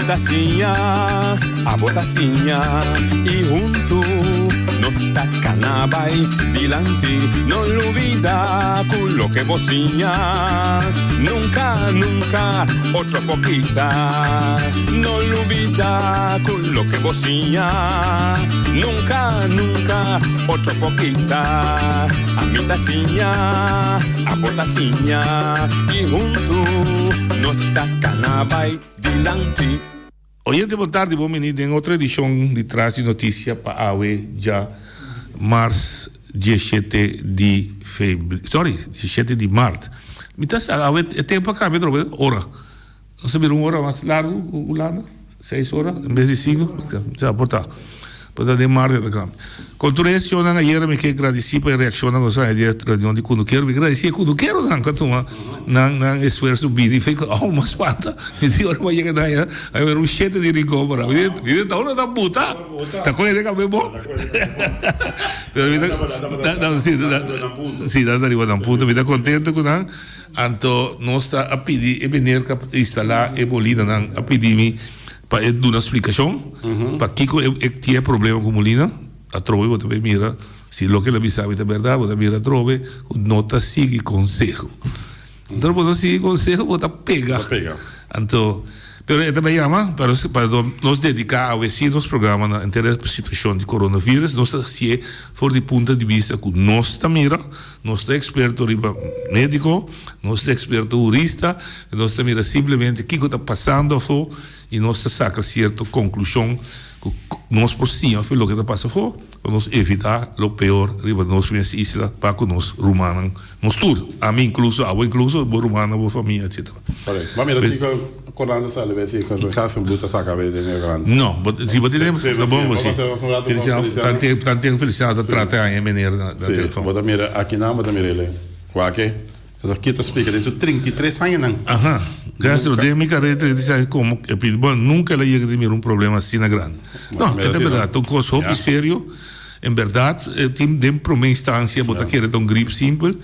ta siña, abo ta siña y hunto nos ta cana bay dilanti. No lubida cu loke bo siña nunca, nunca otro por kita. No lubida cu loke bo siña nunca, nunca otro por kita. Ami ta siña, abo ta siña y hunto nos ta cana bay dilanti. Oyente bon tardi bon bini den otro edicion di Tras di Noticia pa awe dja mars diesshete di febr sorry diesshete di mart mi ta sa awe e tempo a cambia atrobe ora nos a bira un ora mas largo cu Hulanda seis ora en bes di cinco sa por ta. Por ta den marcha ta cambia. Con tur e accionnan ayera mi ke gradici pa e reaccionnan cu nos a haña di e reunion di Cunukero. Mi gradici e Cunukeronan cu a tuma nan nan esfuerzo bini fe cu aun mas falta. Mi di ora mi a yega na aya a mira un shete di Rincon por a. Mi di ta uno ta buta. Ta coge den cabe bo. Pero mi ta si si nan ta riba nan punto. Mi ta contento cu nan. Anto nos ta a pidi e meneer cu a instala e molinanan a pidi mi. Pa e duna splikashon pakiko e tin e problema ku Molina, atrobe bo ta bay mira si loke el a bisa mi ta bèrdat, bo ta mira atrobe ku no ta sigui konseho. Anto bo no sigui konseho bo ta pega. Anto, pero e ta bay yama pa pa nos dediká awe si nos programa na henter e situashon di coronavirus, nos ta hasié for di punto di bista ku nos ta mira, nos ta eksperto riba médiko, nos ta eksperto hurista, nos ta mira simplemente kiko ta pasando afó. I nos ta saka sierto konklushon ku nos por siña for loke ta pasa afó pa nos evitá lo peor riba nos mes isla pa ku nos rumannan, nos tur, ami inkluso, abo inkluso, bo rumannan, bo famia, etcetera. Correcto. Bo a mira kiko Corlando sa alabes si Gersenbloed ta saka awe den e krant? No, bo si bo tene ta bon bo si. Feliciano, tanten Feliciano ta trata aña meneer na telefon. Si, bo ta mira akinan bo ta mira ele. Wak. Esaki ta splika den su 33 añanan. Aha. Gracias Dios, den mi carera di 33 aña como e pidi bon, nunca el a yega di mira un problema asina grandi. No, e ta berdad, ta un cos hopi serio. En berdad, e tin den prome instancia bo ta kere ta un grip simpel,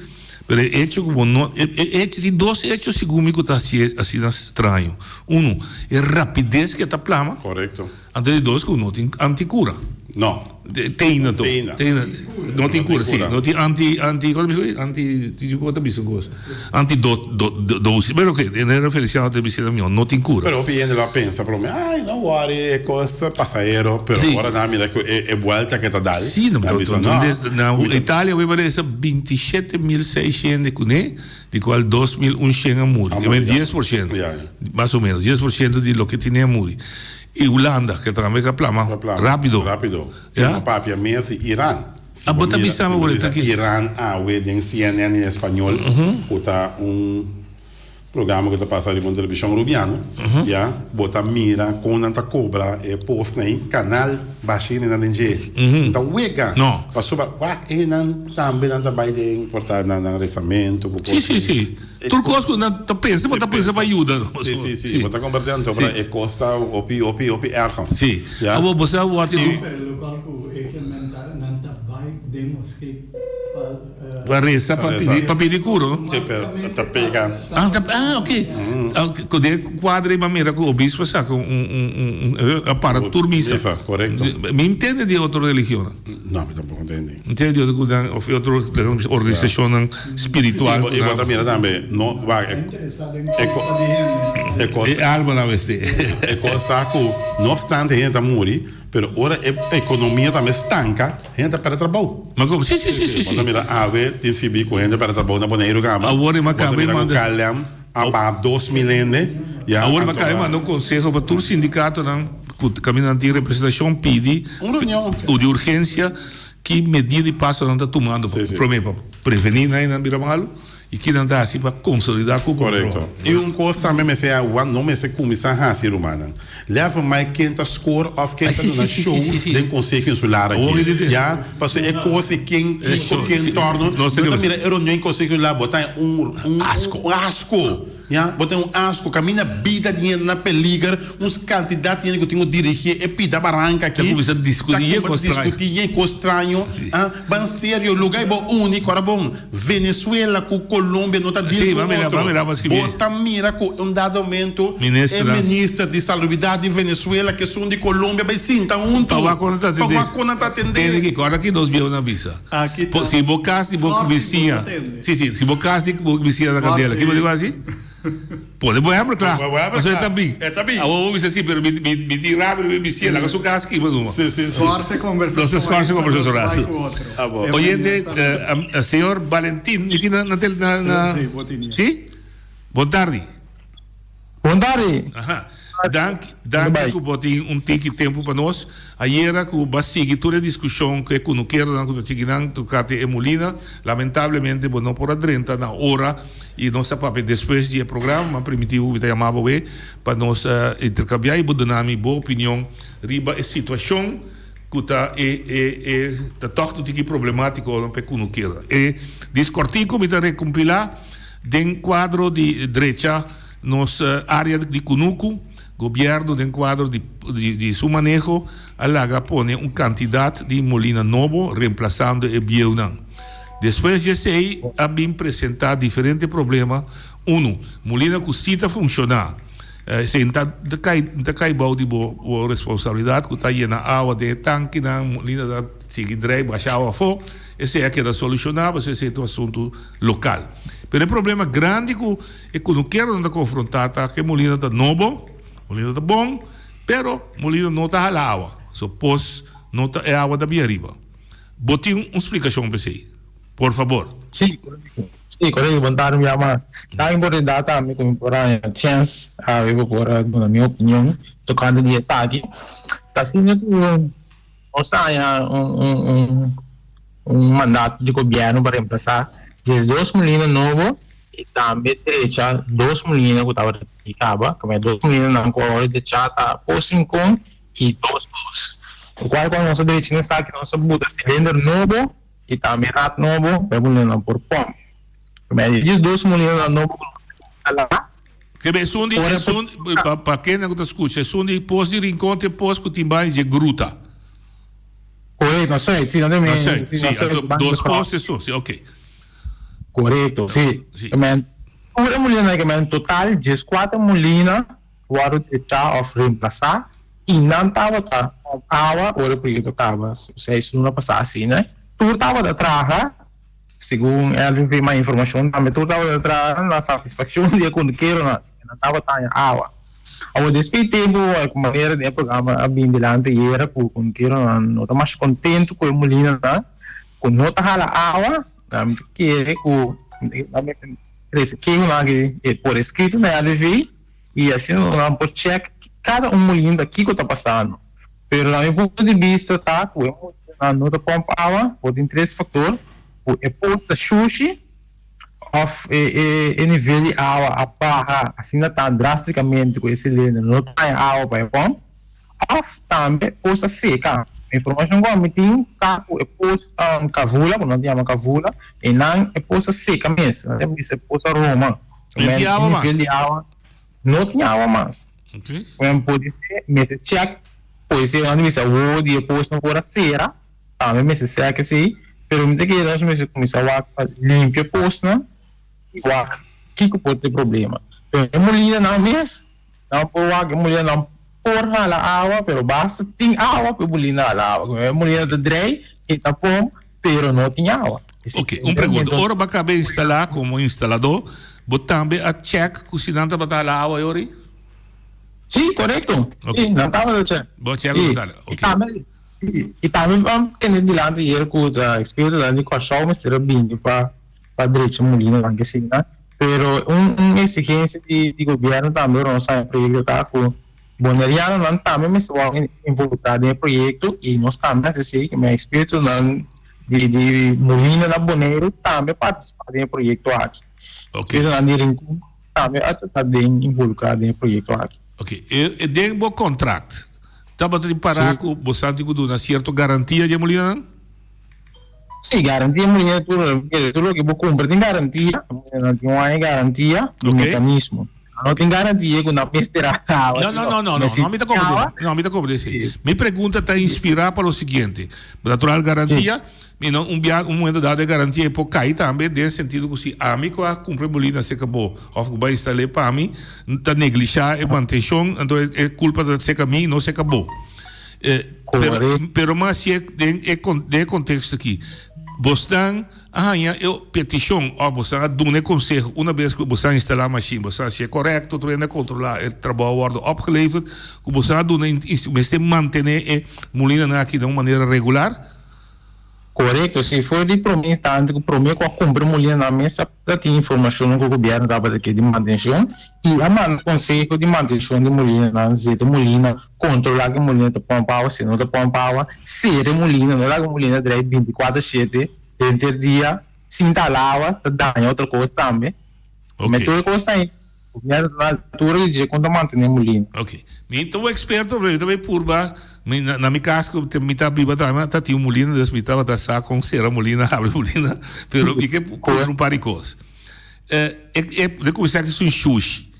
pero e hecho cu bo no, e hecho, tin dos hecho segun mi cu ta hacié asina straño. Uno, e rapidez cu e ta plama. Correcto. Anto di dos ku no tin anti kura. No. Teina to. Teina. No tin kura, si. No tin anti, anti, kos ta bisa? Anti, ti kos ta bisa un kos? Anti do, do, dosis. Pero oke, en era Feliciano ta bisa mi no tin kura. Pero hopi hende lo a pensa prome, ay, no worry, e kos ta pasahero. Pero ora nan a mira ku e, e buelta ke ta dal, Si, no, nan bisa, no. Na Italia we paresa 27.600 kuné, di kual 2.100 a muri. A muri, ya. 10%. Ya, ya. Mas o menos, 10% di loke tine a muri. Y Hulanda, ke tambe ka plama rapido. Rapido. Ya. Tuma papia mes di Iran. Si Abo ta bisa mi bo ta Iran awe den CNN in español, ku ta un programa ku ta pasa riba un televishon rubiano, ya, bo ta mira kon nan ta kobra e postnan ei, kanal bashi hende nan den dje. Nan ta wega. No. Pasobra wak einan tambe nan ta bai den por ta nan rezamentu ku Si, si, si. Tur kos ku nan ta pensa, bo ta pensa pa yuda nos. Si, si, si. Bo ta kompartí anto, pero e kos ta hopi, hopi, hopi erg. Si. Abo bo sa wòrdu di. Pero lokual ku e ke mental nan ta bai den moskee pa. Pa resa, pa pidi, pa pidi kuro. Si, pero ta pega. Ah, ta, ah, oke. Ku den kuadra ei bo a mira ku obispo a saka un, un, un, un, a para tur misa. Misa, korekto. Mi ntende di otro religionnan. No, mi tampoco ntende. Ntende di otro ku nan, of otro organisashonnan spiritual. I bo ta mira tambe, no, wak, e, e, e kos. E almanan mester. E kos ta ku, no obstante hende ta muri, pero ora e ekonomia tambe stanka, hende ta pèrdè trabou. Ma komo? Si, si, si, si, si. Bo ta mira awe tin sibi ku hende pèrdè trabou na Boneiru kaba. Awor e makabe manda. Bo ta mira ku KLM a baha 2000 hende. Ya, Awor e makabe manda un konseho pa tur sindikatonan ku kaminda nan tin representashon pidi. Un reunion. Di urgensia ki medida di paso nan ta tumando pa prome pa preveni nan nan bira malu i ki nan ta hasi pa konsolida ku kontrol. Korekto. I un kos tambe mester a wak no mester kuminsá hasi rumannan. Lèf mai ken ta skor òf ken ta duna show den konseho insular aki. Ya, pasobra e kos di ken kiko ken tòrno, no ta mira e reunion di konseho insular bo ta un un asko. Ya, bo ta un asko, kaminda bida di hende na peliger, un kantidat di hende ku tin ku dirigí e pida baranka Ta aki, kuminsá ta diskutí yen kuminsá kos straño. diskutí yen kos straño. Sí. Ah, ban serio, lugá i bo uni, kòrda bon, Venezuela ku Colombia no ta deal Sí, ku ban mira, otro. ban mira, ban skibi. Bo ta mira ku un dado momento e Ministernan. minister di salubridat di Venezuela ku esun di Colombia bai sinta huntu Pa wak kon nan ta pa atendé. wak kon nan ta Tende atendé. ki, kòrda ki nos bieunan bisa. Aki ta Si bo kas di bo Sòrti bo bisiña. ta tende. Si, si, si bo kas di bo bisiña na kandela, ki bo di hasi? Pone bo hèmber kla. Pone bo hèmber Pasobra e kla. ta bin. E ta bin. Awor bo bisa si, pero mi, mi, mi tin rabia riba e bisiña, laga su kas kima numa. Si, si, si. Sòrse Nos ta kombersashon sòrse ei pa nos kombersashon bai rato. ku otro. Ah, bo. E Oyente, manera ta. eh, señor Valentin, mi tin na, na tel, na, na. Si, bo tin ya. Si? Bon tardi. Bon tardi. Aha. Danki, danki ku bo tin un tiki tempu pa nos. Ayera ku bo a sigui tur e diskushon ku e kunukeronan ku ta sigui nan tokante e mulina. Lamentablemente bo no por a drenta na ora i nos a papia despues di e programa. M'a primiti bo mi ta yama bo awe pa nos interkambiá i bo duna mi bo opinion riba e situashon ku ta e e e ta tòg un tiki problemátiko pa e kunukeronan. E diskortiko mi ta rekompilá den kuadro di drecha. Nos área di kunuku, gobièrnu den kuadro di di su maneho a laga pone un kantidat di molina nobo remplasando e bieunan. Despues di esei a bin presentá diferente problema, unu, molina ku si ta funshoná, esei no ta kai no ta kai bou di bo bo responsabilidat ku ta yena awa den e tankinan, molina ta sigui drei basha awa afó, esei a keda solushoná pasobra esei ta un asuntu lokal. Pero e problema grandi ku. E kunukeronan ta konfrontá ta ku e molina ta nobo, molina ta bon, pero molina no ta hala awa. So pos no ta e awa ta bin ariba. Bo tin un splikashon pa esei? Por fabor. Sí, korekto. Sí, korekto. Bon tardi un bia mas. Ta importante tambe ku mi por haña chèns awe pa por a duna mi opinion tokante di esaki. Ta asina ku nos ta haña un un un un mandato di gobièrnu pa remplasá diesdos molina nobo I tambe drecha dos mulina ku tabata di kaba, kaba e dos mulinanan ku awor drechá ta Pos Rincon i Dos Pos. Lokual ku nos a drecha esaki nos a buta silinder nobo i tambe rat nobo pa e mulinanan por pòmp. Kaba e djis dos mulinanan nobo ku nos a instalá. Kaba esun di esun pa pa kennan ku ta skucha esun di Pos di Rincon te pos ku tin bai dje gruta. Korekto, na sùit, si, na sùit, si, anto Dos Pos esun, si, oke. Korekto, si. Men, tur e mulinanan ke men total dieskuater mulina wòrdu drechá òf remplasá i nan tabata pòmp awa ora e proyekto kaba seis luna pasá asina. Tur tabata traha, segun LVV mas informashon tambe, tur tabata traha na satisfakshon di e kondukeronan, nan tabata haña awa. Awor despues di tempu ku manera den e programa a bin dilanti ayera ku kondukeronan no ta mas kontentu ku e mulinanan ku no ta hala awa, Mi ta kere ku nan mester trese kehonan aki por eskrito na LVV i asina nan por chèk kada un mulinda kiko ta pasando. Pero na mi punto di bista ta ku e mulindanan no ta pòmp awa por tin tres faktor, ku e pos ta shushi òf e nivel di awa a baha asina tan drástikamente ku e silinder no ta haña awa pa e pòmp. Of tambe pos a seka. Informashon ku ami tin ta ku e pos kavula, ku nan ta yama kavula, einan e pos a seka mes. Nan ta bisa e pos a roma. No tin awa mas. Nivel di awa no tin awa mas. Men pudi ser mester chèk, pudi ser nan ta bisa awo di e pos nan por a sera, tambe mester seka esei, pero mi ta kere nos mester kuminsá wak pa limpia e posnan i wak kiko por ta e problema. Pero e molinanan mes. Nan por wak e mulina nan por hala awa pero basta tin awa pa e mulina hala awa. E mulina ta drei e ta pom pero no tin awa. Ok, un pregunta. Ora bo a kaba instalá komo instaladó, bo tambe a chèk ku si nan tabata hala awa e ora ei? Sí, korekto. Sí, nan tabata chèk. Bo a chèk ku nan ta hala. I tambe, i tambe bo a tende dilanti ayer ku ta ekspertonan di Kòrsou mester a bini pa pa drecha mulinanan kesina. Pero un un exigencia di di gobierno tambe ora nos haña e proyecto ta cu Bonerianonan tambe mester wòrdu involucra den e proyecto y nos tambe haci esey cu mi expertonan di di mulina na Boneiru tambe participa den e proyecto aki. Expertonan di Rincon tambe a ta den involucra den e proyecto aki. Ok, e e den bo contract tabata tin para cu bo sa tin cu duna cierto garantia dje mulinanan? Sí, garantia mulina tur, tur loke bo kumpra tin garantia, nan tin un aña garantia di mekanismo. No tin garantia ku nan mester a awa. No, no, no, no, no, no, mi ta komprende, no, mi ta komprende esei. Mi pregunta ta inspirá pa lo siguiente, natural garantia, mi no un bia un momento dado e garantia e por kai tambe den sentido ku si ami ku a kumpra e mulina serka bo òf ku bo a instal'é pa mi ta neglishá e mantenshon anto e kulpa ta serka mi no serka bo. Pero, pero mas si den e den e contexto aki, bosnan a haña e peticion of bosnan a duna e conseho una bes cu bosnan a instala machine, bosnan a haci e correcto, tur hende a controla e trabao a wordo opgeleverd, cu bosnan a duna mester mantene e mulinanan aki den un manera regular? Korekto, si for di prome instante ku prome ku a kumpra mulina nan mes a tin informashonnan ku gobièrnu tabata ke di mantenshon i a manda konseho di mantenshon di mulina nan zeta mulina, kontrolá ku e mulina ta pòmp awa, si no ta pòmp awa, sera e mulina, no laga e mulina drai bintikuater shete henter dia sin tala awa ta daña otro kos tambe. Me tur e kosnan ei. Gobièrnu ta na altura di dje kon ta mantené mulina. Ok. Mi ta un eksperto, pero mi ta bay purba. Mi na na mi kas ku mi ta biba tambe ta tin un mulina, dus mi tabata sa kon sera mulina, habri mulina, pero mi ke puntra un par di kos. E e de kuminsá ku esun shushi.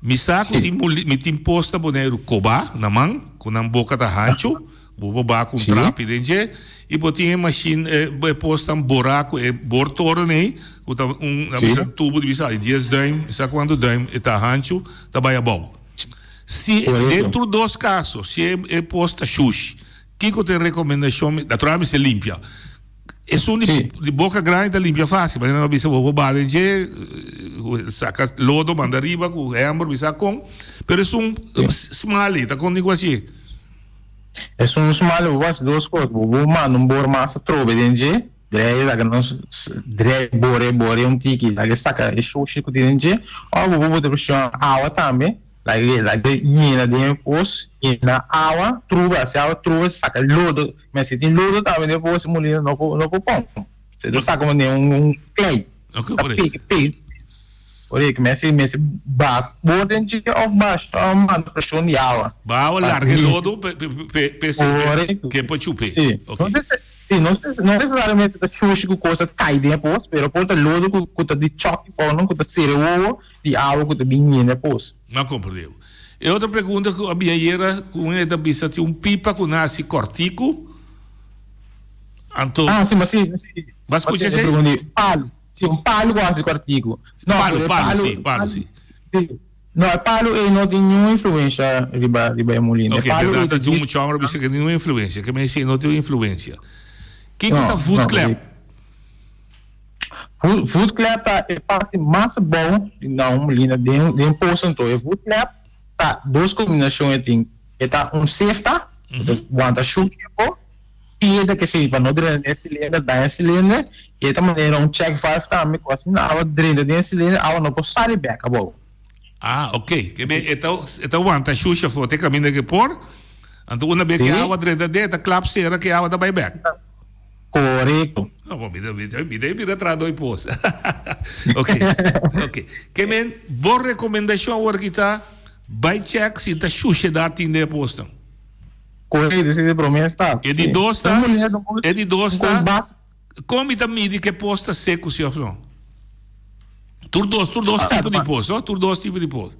Mi sa ku tin muli mi tin pos na Boneiru kobá na man, ku nan boka ta hanchu. Bo por baha ku un trapi den dje i bo tin e mashin e posnan borá ku e bortoren ei ku ta un a bisa tubo di bisa dies duim mi sa kuantu duim e ta hanchu ta bai abou. Si den tur dos kaso si e pos ta shushi kiko ta e rekomendashon natural mester limpia esun di boka grandi ta limpia fásil manera nan a bisa bo por baha den dje saka lodo manda riba ku hèmber mi sa kon pero esun smal ei ta kon di ku hasié. Esun smal bo hasi dos kos, bo bo manda un bor mas atrobe den dje, drei laga nos drei bore bore un tiki laga e saka e shushi ku tin den dje, òf bo por bota preshon awa tambe laga laga yena den e pos, yena awa truba hasi awa truba saka lodo, mester tin lodo tambe den e pos e mulina no por no por pon, se ta saka manera un klei ta pega pega. Por e mester mester ba bo den dje of basha manda preshon di awa. Ba awa larga e lodo pe pe pe ke por chupe. Si. Ok. Si no no nesesariamente ta shushi ku kos ta kai den e pos pero por ta lodo ku ku ta di chòk i ku ta sere wowo di awa ku ta bin yena e pos. No komprende bo. E otro pregunta ku a bin ayera ku un hende ta bisa tin un pipa ku nan hasi kòrtiku anto. Ah si ma si si. Bo a skucha esei? Palu. Si un palu ku hasi kòrtiku. No, palu, palu, si, palu, si. No, e palu ei no tin niun influensha riba riba e mulina. Ok, bèrdat ta djun mucha hòmber a bisa ke niun influensha, ke mester no tin influensha. Kiko ta voetklep? Voetklep ta e parti mas abou di na un mulina den den pos anto. E voetklep ta dos kombinashon e tin. E ta un sefta, ku ta wanta shushi afó. Piedra ke sirbi pa no drenta den e silinder, daña e silinder, i e ta manera un check valve tambe ku asina awa drenta den e silinder, awa no por sali bek abou. Ah, ok. Ke be e ta e ta wanta shusha for te kaminda ke por, anto una be ke awa drenta den e ta klap sera ke awa ta bai bek. Korekto. No, bo mi ta mi ta mi ta bira trahadó i pos. Ok, ok. Ke men bo rekomendashon awor ki ta bai check si ta shushedat tin den e posnan. Correcto, ese di prome stap. E di dos ta, e di dos ta, kon mi ta midi ke pos ta seku si of no? Tur dos, tur dos tipo di pos, no? Tur dos tipo di pos.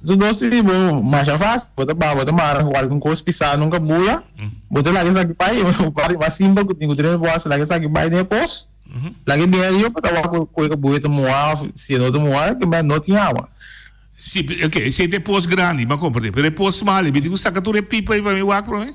Tur dos tipo di pos, masha fácil. Bo ta ba, bo ta mara kualke kos pisá nunka bula, bo ta laga esaki bai, e parti mas simpel ku tin ku drenta bo hasi, laga esaki bai den e pos, laga e bini ariba, bo ta wak ku e kabuya ta muha of si e no ta muha, no tin awa. Si, ok, esei ta e pos grandi, mi a komprendé. Pero e pos smal, mi tin ku saka tur e pipa ei pa mi wak promé?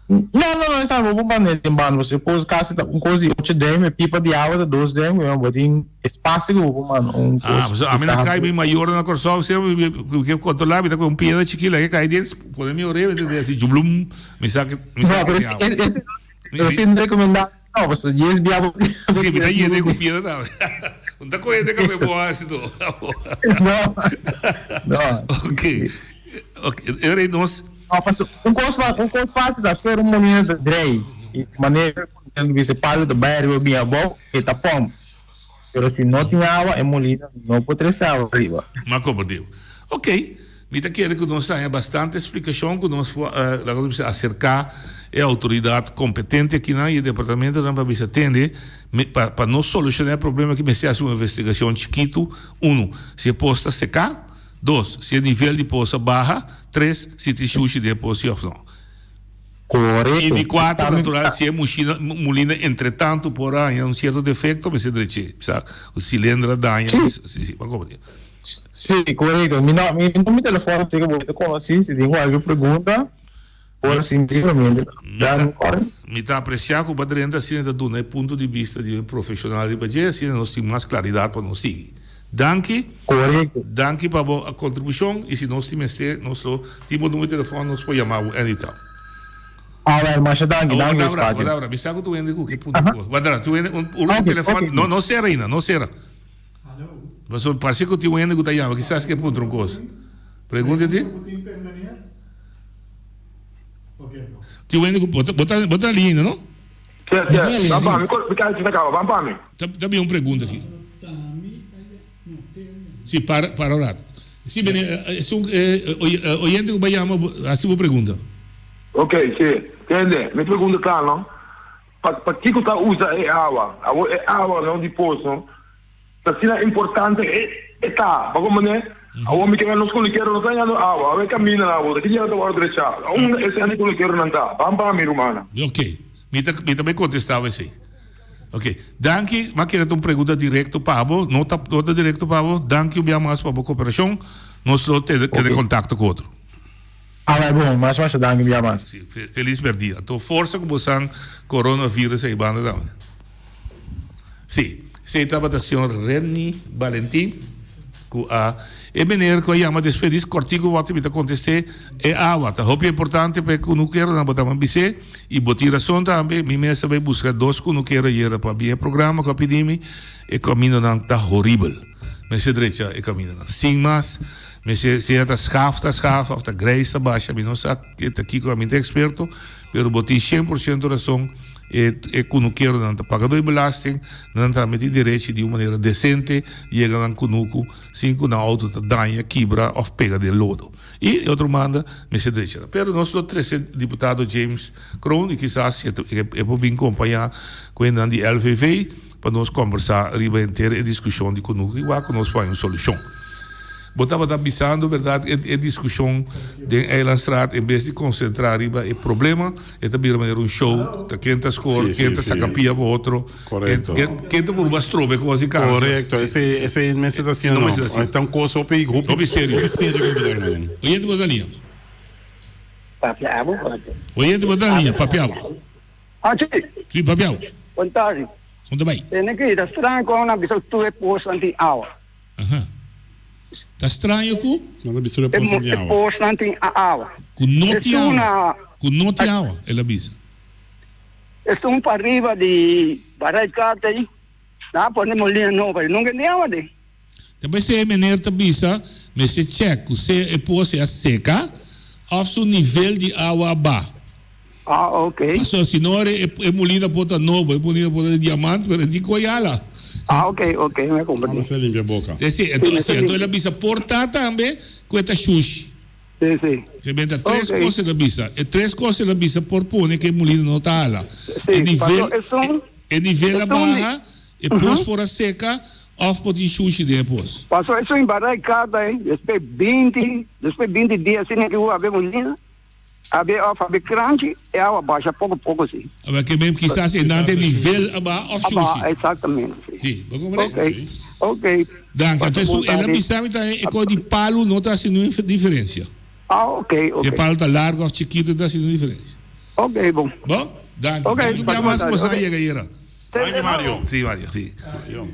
No, no, no, esei bo por manera den banda, pasobra e pos kasi ta un kos di ocho duim, e pipa di awa ta dos duim, bo tin espasio ku bo por manda un kos. Ah, pasobra ami na kai mi mayornan na Kòrsou semper mi mi ke kontrolá, mi ta kohe un piedra chikí laga e kai den, pone mi orea, mi ta hasi jublum, mi sa ke mi sa ke tin awa. No, pero ese no rekomendabel. No, pasobra dies bia bo. Sí, mi ta yende ku piedra tambe. Un ta kohe den kabe bo hasi to. No, no. Ok, ok, e rei nos. No, pasobra un kos un kos fásil ta fer un molina ta drei. I manera ku nan bisa e palu ta bai ariba bin abou, e ta pòmp. Pero si no tin awa, e molina no por trese awa ariba. M'a komprendé. Ok. Mi ta kere ku nos haña bastante splikashon ku nos por, laga nos bisa, aserká. e outoridat kompetente akinan i e departamentonan pa bisa tende pa pa nos solushoná e problema aki mester hasi un investigashon chikitu, unu, si e pos ta seká, dos, si e nivel di pos a baha, tres, si tin shushi den e pos si òf no. Korekto. I di kuater, natural, si e mushina mulina entretantu por a haña un sierto defekto mester drech'é, sa ku silindro a daña, si si, bo a komprendé. Sí, korekto. Mi no mi no mi telefòn así ku bo ta konosí, si tin kualke pregunta por simplemente da mi kòl. Mi ta apresiá ku bo a drenta asina ta duna e punto di bista di un profeshonal riba dje, asina nos tin mas klaridat pa nos sigui. Danki. Korekto. Danki pa bo kontribushon i si nos tin mester nos lo tin bo numero di telefòn nos por yama bo anytime. Alright, masha danki, danki Wardabra, espacio. wardabra, mi sa ku tur hende ku ke punto ku. Wardabra, tur hende un un telefòn, no no sera ainda, no sera. Pasobra parse ku tin un hende ku ta yama, kisas ke puntra un kos. Pregunta ti? Tin un hende ku, bo ta bo ta ali ainda no? Si, si, ban pa mi, mi kasa ta kaba, ban pa mi. Ta bin un pregunta aki. Si, para para un rato. Si, meneer, esun oyente ku bo a yama, hasi bo pregunta. Ok, si. Tende, mi pregunta ta no, pa pakiko ta usa e awa? Awor e awa no di poso ta asina importante e ta, bo comprende? Awor mi kere nos kunukeronan no ta hañando awa, awor e kamindanan awor ta ki dia nan ta wòrdu drechá? Unda e sende kunukeronan ta? Ban pa mi rumannan. Ok, mi ta mi ta bai kontestá bo esei. Ok, danki, mi a kere ta un pregunta direkto pa bo, no ta no ta direkto pa bo, danki un bia mas pa bo koperashon, nos lo tene tene kontakto ku otro. Alai bon, mas masha danki bia mas. Si, felis merdia. Anto forsa ku bo san coronavirus ei banda tambe. Si, esei tabata señor Renny Balentin ku a e meneer ku a yama despues dis kòrtiku wòrdu mi ta kontest'é e awa ta hopi importante pa e kunukeronan bo tabata bis'é i bo tin rason tambe mi mes a bai buska dos kunukero ayera pa bin e programa ku a pidi mi e kamindonan ta horibel mester drecha e kamindonan sin mas Mester sea ta schaaf ta schaaf of ta grijs ta basha mi no sa ta kiko ami ta experto pero bo tin shen por shento rason e e kunukeronan ta paga doi belasting nan tambe tin derechi di un manera decente yega nan kunuku sin ku nan auto ta daña kibra of pega den lodo y e otro banda mester drecha nan pero nos lo trece diputado James Kroon y kisas e por bin compaña ku hendenan di LVV. Pa nos kombersá riba henter e diskushon di kunuku i wak ku nos por haña un solushon. Bo tabata bisando bèrdat e e diskushon den Eilandstraat en bes di konsentrá riba e problema e ta bira manera un show ta ken ta skor, Sí, ken sí, ta sí. saka pia pa otro, ken Korekto. ken ken ta purba strobe kos di kansa. Korekto, esei esei mester ta asina No no. mester ta asina. Ta un kos hopi hopi Hopi serio. hopi serio ku ta bira. Oyente bo ta liña. Papia abo. Oyente bo ta liña, papia abo. Hachi! Sí, papia abo. Bon tardi. Kon ta bai? Tene ki ta straño ku nan bisa tur e posnan tin awa. Aha. Ta straño ku? Nan ta bisa tur e posnan tin awa. E posnan tin awa. Ku no tin awa. Ku no tin awa, el a bisa. Esun pariba di Barai Kate ei, nan a pone molina nobo ei, nunka tin awa den. Ta p'esei meneer ta bisa mester check ku sea e pos a seka of su nivel di awa a baha. Ah, ok. Pasobra si no e e mulina por ta nobo, e mulina por ta di diamant, pero e di koyala. Ah, ok, ok, mi a comprende. Mester limpia boka. Si, Sí, mester anto el a limpia. bisa por ta tambe ku e ta shushi. Sí, sí. Se benta tres Ok. kos el a bisa. E tres kos el a bisa por pone ku e mulina no ta hala. Sí, E nivel, pasobra esun, e nivel a esun di. baha, e pos por a seka òf por tin shushi den e pos. Pasobra esun barra e karta ei, despues binti, despues binti dia asina ki awe mulina. Abe of abe kranchi e awa basha poko poko si. Awe ke men kisas e nan te nivel aba of Aba shushi. exactamente si. Si, bo comprende? Ok, ok. Danki. Pasa Anto bon esun el a tardi. bisa mi ta e kos di palu no ta hasi niun diferencia. Ah ok, Si e ok. palu ta largo of chikito no ta hasi niun diferencia. Ok bon. Bo? Danki. Ok, Danki pasa bia bon mas tardi. boso a Ok. yega yera. Danki Mario. Si Mario, si. Mario.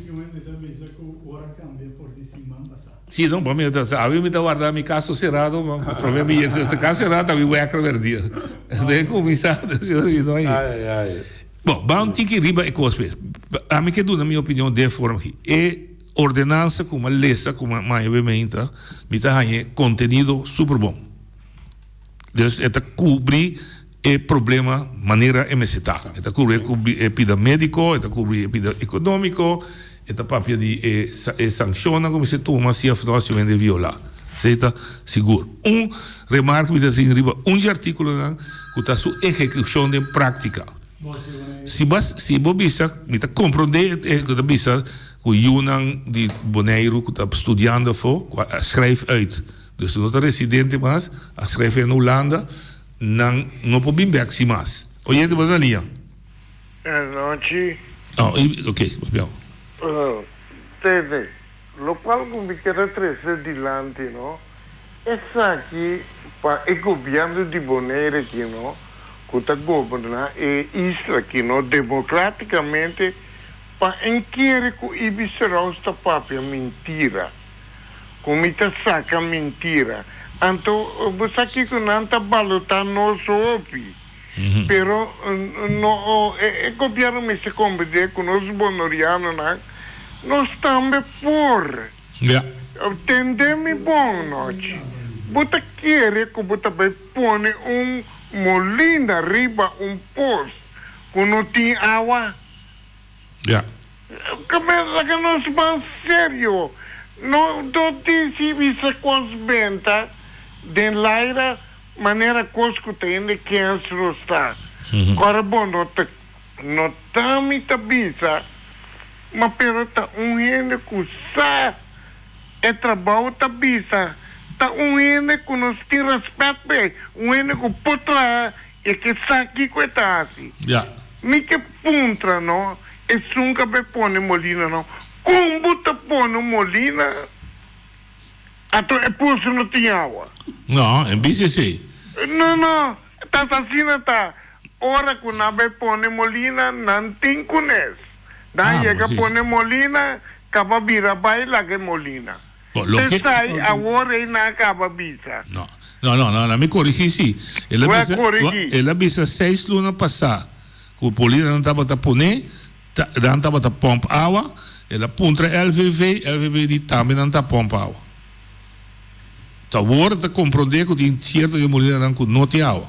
Si no, bo mi ta sa, awe mi ta warda mi caso cerrado, ma prome mi yega, si caso cerrado ta mi wekker berdia. Den cuminsa, mi no Ai, ai. Bon, ban un tiki riba e cos pues. Ami ke duna mi opinion den forma aki. E ordenansa cu mi a lesa cu mi a maya be meinta, mi ta haña contenido super bon. Dus e ta cubri e problema manera e mester ta. E ta cubri e pida medico, e ta cubri e pida economico, e ta papia di e e sanccionnan cu mester tuma si of no si un hende viola. Esei ta sigur. Un remarke mi ta tin riba un dje artíkulonan ku ta su ehekushon den práktika. Si bo si bo bisa, mi ta komprondé e ku ta bisa ku yunan di Boneiru ku ta studiando afó ku a schrijf uit, dus no ta residente mas, a schrijf uit na Hulanda, nan no por bin bèk sin mas. Oyente bo ta na liña? Anochi. Oh, ok, papia. Tene, locual cu mi kier a trece dilanti no, esaki pa e gobierno di Bonaire aki no, cu ta goberna e isla aki no democraticamente, pa en kere cu Ibis Seraus ta papia mentira, cu mi ta saca mentira, anto bo sa kico nan ta balota nos hopi. Pero no e gobierno mester comprende cu nos bonorianonan nos tambe por. Tende mi bon nochi. Bo ta kere cu bo ta bay pone un molina riba un pos cu no tin awa? Laga nos ban serio. No disi bisa cos benta den laira. Manera kos ku ta hende kens lo sta. Ora bo no ta no ta mi ta bisa, ma pero ta un hende ku sa e trabou ta bisa, ta un hende ku nos tin rèspèt p'e, un hende ku por traha i ke sa kiko e ta hasi. Mi ke puntra no esun ka bai pone molina no, kon bo ta pone un molina? Anto e pos no tin awa. No, en bisti esei. No, no, ta asina ta. Ora ku nan bai pone molina, nan tin kunes. Nan yega pone molina, kaba bira bai laga e molina. Esei awor ei nan a kaba bisa. No, no, no, no, mi korigí si. El a bisa, el a bisa seis luna pasá ku molinanan tabata poné. Ta, nan tabata pomp awa, el a puntra LVV, LVV di tambe nan ta pomp awa. Ta awor ta comprende cu tin cierto di e molinanan cu no tin awa.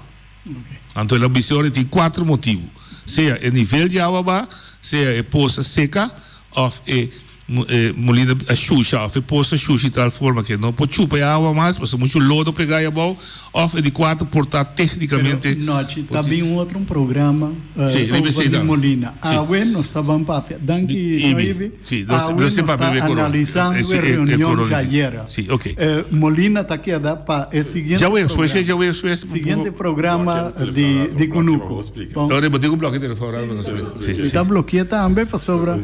Anto el a bisa ora tin cuatro motibo, sea e nivel di awa ba, sea e pos a seca of e e molina a shusha of e pos a shusha di tal forma cu e no por chupa e awa mas pasobra mucho lodo pega ahi abao. Of e di cuatro por ta tecnicamente. Pero nochi ta bin un otro programa over di Molina. Awe nos ta ban papia. Danki Señor Ibi. Awe nos ta analisando e reunion djayera. Molina ta keda pa e siguiente programa. Siguiente programa di Kunuku. Mi ta blokia tambe pasobra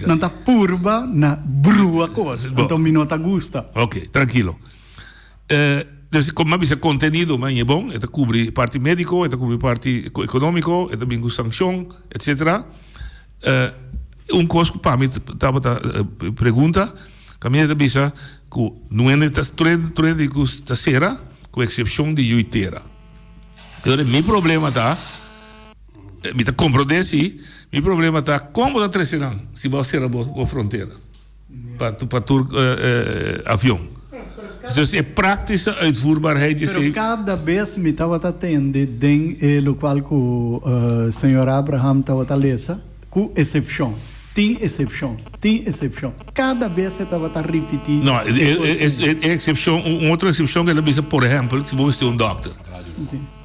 nan ta purba na brua kos. Anto mi no ta gusta. Ok, trankilo. Dus como a bisa contenido man e bon, e ta cubri parti medico, e ta cubri parti economico, e ta bin cu sancion, etcetera. Un cos cu pa mi tabata pregunta, caminda ta bisa cu nuende ta tur hende cu ta cera, cu excepcion di yu tera. Pero mi problema ta, mi ta comprende si, mi problema ta con bo ta trece nan si bo a cera bo frontera. Pa pa tur avion. Dus e praktische uitvoerbaarheid is. Pero kada bes mi tabata tende den e lokual ku señor Abraham tabata lesa, ku esepshon. Tin esepshon, tin esepshon. Kada bes e tabata ripití No, e kos ei. E eksepshon, un otro eksepshon ku el a bisa, por ehèmpel, si bo mester un dòkter.